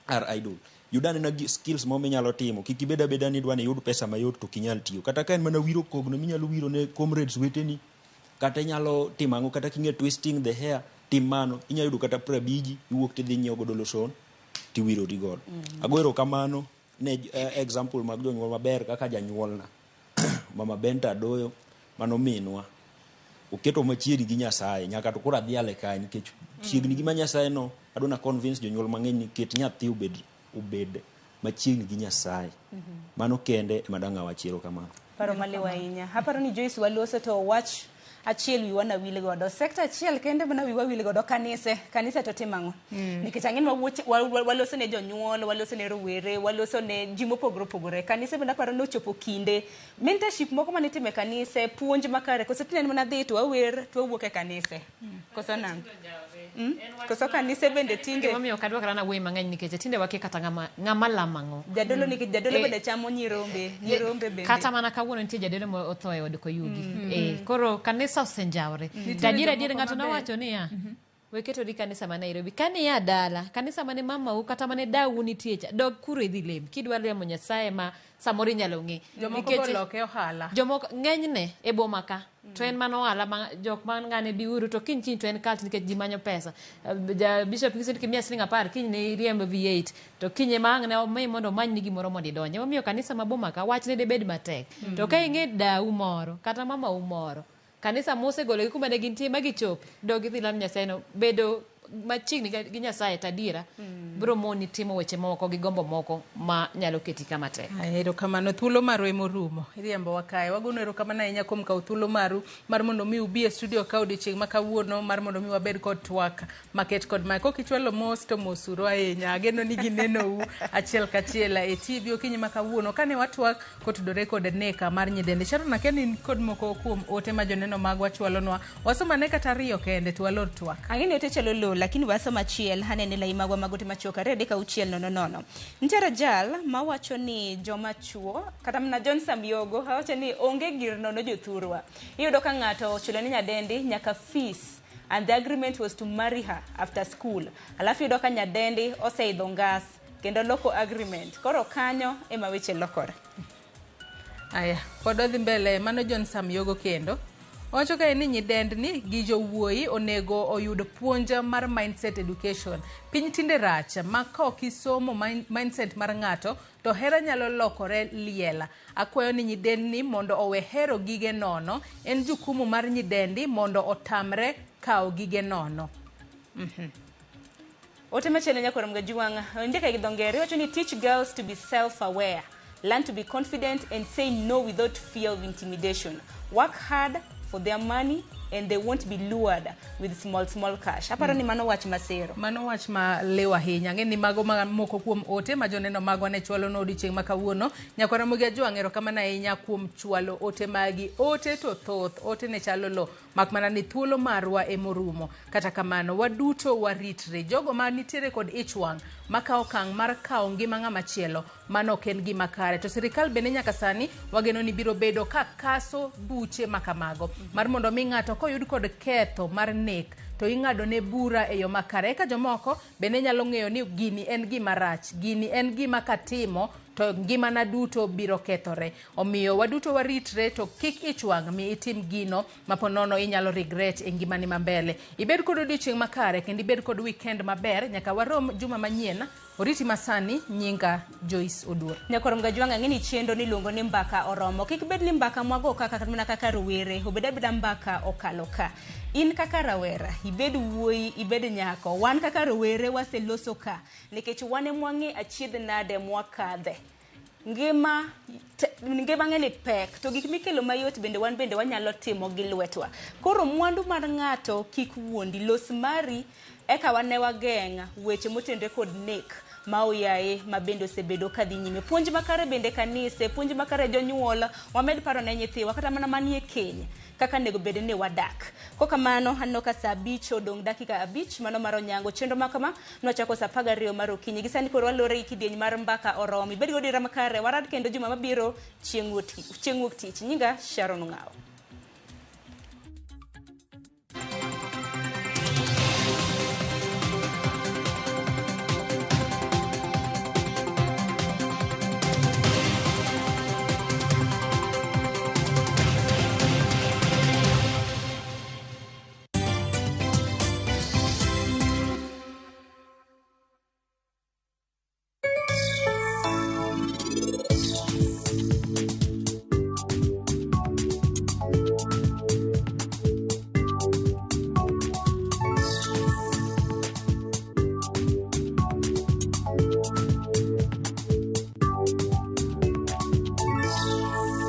are idle. Yud anena skills moro minyalo timo. Kik ibed abeda ni idwa ni iyud pesa mayot to ok inyal tiyo. Kata ka en mana wiro kogno minyalo wiro ne comrades weteni, kata inyalo timo ang'o, kata king'e twisting the hair, tim mano. Inyalo yudo kata 50, iwuok tidhi inyiewo godo lotion tiwirori godo. Ago erokamano ne example mag jonyuol maber kaka janyuolna Mama Benta Adoyo mano minwa. Oketo machiegni gi Nyasaye nyaka to koro adhiale kae nikech chiegni gi ma Nyasaye no adwa na convince jonyuol mang'eny ni ket nyathi obed machiegni gi Nyasaye. Mano kende ema dang' awach erokamano. Paro maliw ahinya. Aparo ni Joyce waloso to wach achiel wiwa na wil godo. Sekta achiel kende mana wiwa wil godo kanise. Kanise to timo ang'o? Nikech ang'e ni waloso ne jonyuol, waloso ne rowere, waloso ne ji mopogore opogore. Kanise bende aparo ni ochopo kinde. Mentorship moko mane itimo e kanise, puonj makare, koso tineno mana dhi to wawer to wawuok e kanise. Koso nang'o? Koso kanise bende tinde. Gimomiyo ok adwa kata na wuoyo mang'eny nikech tinde wakia kata ng'ama lamo ang'o. Jadolo nikech jadolo bende chamo nyirombe, nyirombe bende. Kata mana kawuono nitie jadolo ma otho e od Koyugi. Koro kanisa osenjawre. To adier ng'ato nowacho niya, We ketori kanisa ma Nairobi. Kane ia dala, kanisa mane mamau kata mane dau nitie cha, dog kuro idhi lem. Kidwa lemo Nyasaye ma samoro inyalo ng'e. Jomoko Nikech- boloke ohala. Jomoko ng'enyne e boma ka to en mana ohala ma jok man ng'ane biuru to kiny kiny to en cult nikech ji manyo pesa. Ja bishop nyisi ni kimiya siling 10 kiny ne iriemb V8 to kiny ema ang' ne omiyi mondo omanyni gimoro mondo idonje. Emomiyo kanisa ma boma ka wachne debed matek. To ka ing'e dau moro kata mamau moro kanisa mosegologi kuma ne gintie ma gichope dog idhi lam Nyasaye no bedo machiegni gi Nyasaye to adiera biro moni timo weche moko gi gombo moko ma nyalo keti kama tek. Erokamano, thuolo marwa emorumo. Iriembowa kae. Wagono erokamano ahinya kuom kawo thuolo maru mar mondo mi ubi e studio ka odiochieng' ma kawuono mar mondo mi wabed kod twak maket kod mae. Kok ichwalo mos to mosuru ahinya. Ageno ni ginenou achiel kachiel e TV okinyi ma kawuono kane watwak kotudore kod neka mar nyidendi. Sharon, akia ni in kod moko kuom ote ma joneno magwa chwalonwa. Wasom ane kata ariyo kende to walor twak. Ang'e ni ote chalo lo, lakini wasom achiel anene lai magwa mag ote machuok 2 3 6 0 0. Nitiere jal mawacho ni joma chuo kata mana John Samyogo wacho ni onge gir nono jothurwa. Iyudo ka ng'ato ochulo ne nyadendi nyaka fees and the agreement was to marry her after school. Alafu iyudo ka nyadendi oseidho ngas kendo loko agreement. Koro kanyo ema weche lokore. Aya, pod wadhi mbele. Mano John Samyogo kendo. Owacho kae ni nyidendni gi jowuoyi onego oyud puonj mar mindset education. Piny tinde rach ma ka ok isomo mindset mar ng'ato to hera nyalo lokore liel. Akwayo ni nyidendni mondo owe hero gige nono. En jukumu mar nyidendi mondo otamre kawo gige nono. Ote machielo nyakwar Mgajuang' ondike gi dho ngere wacho ni teach girls to be self-aware, learn to be confident and say no without fear of intimidation. Work hard for their money and they won't be lured with small small cash. Aparo ni mano wach masero. Mano wach ma liw ahinya. Ang'e ni mago ma moko kuom ote ma joneno magwa ne chwalo no odiochieng' ma kawuono. Nyakwar Ramogi Ajwang' erokamano ahinya kuom chwalo ote magi. Ote to thoth, ote ne chalo lo. Mak mana ni thuolo marwa emorumo. Kata kamano, waduto waritre. Jogo ma nitiere kod ich wang' makawo okang' mar kawo ngima ng'ama chielo, mano ok en gima kare. To sirikal bende nyaka sani wageno ni biro bedo ka kaso buche makamago. Mar mondo mi ng'ato koyud kod ketho mar nek to ing'ado ne bura e yo makare. Eka jomoko bende nyalo ng'eyo ni gini en gima rach, gini en gima katimo to ngimana duto biro kethore. Omiyo waduto waritre to kik ich wang' mi itim gino ma po nono inyalo regret e ngimani ma mbele. Ibed kod odiochieng' makare kendo ibed kod weekend maber nyaka warom juma manyien. Oriti masani, nyinga Joyce Oduor. Nyakwar Mgajuang' ang'e ni chenro niluongo ni mbaka oromo. Kik bed ni mbaka mwago kaka kata mana kaka rowere, obed abeda mbaka okalo ka. In kaka rawera, ibed wuoyi, ibed nyako. Wan kaka rowere waseloso ka nikech wan ema wang'e achiedh nade mwakadhe. Ngima ngima ng'e ni pek to gik mikelo mayot bende wan bende wanyalo timo gi lwetwa. Koro mwandu mar ng'ato kik wuondi, los mari eka wane wageng' weche motenre kod nek ma oyaye ma bende osebedo kadhi nyime. Puonj makare bende kanise, puonj makare jonyuol, wamed paro ne nyithiwa kata mana manie keny kaka onego bed ni wadak. Kokamano aneno ka saa 5 odong' dakika 5 mano mar onyango. Chenro ma kama nwachako saa 12 mar okinyi. Gi sani koro walore gi kidieny mar mbaka oromo. Ibed gi odira makare, warad kendo juma mabiro chieng' wuok tich. Nyinga Sharon Ong'awo.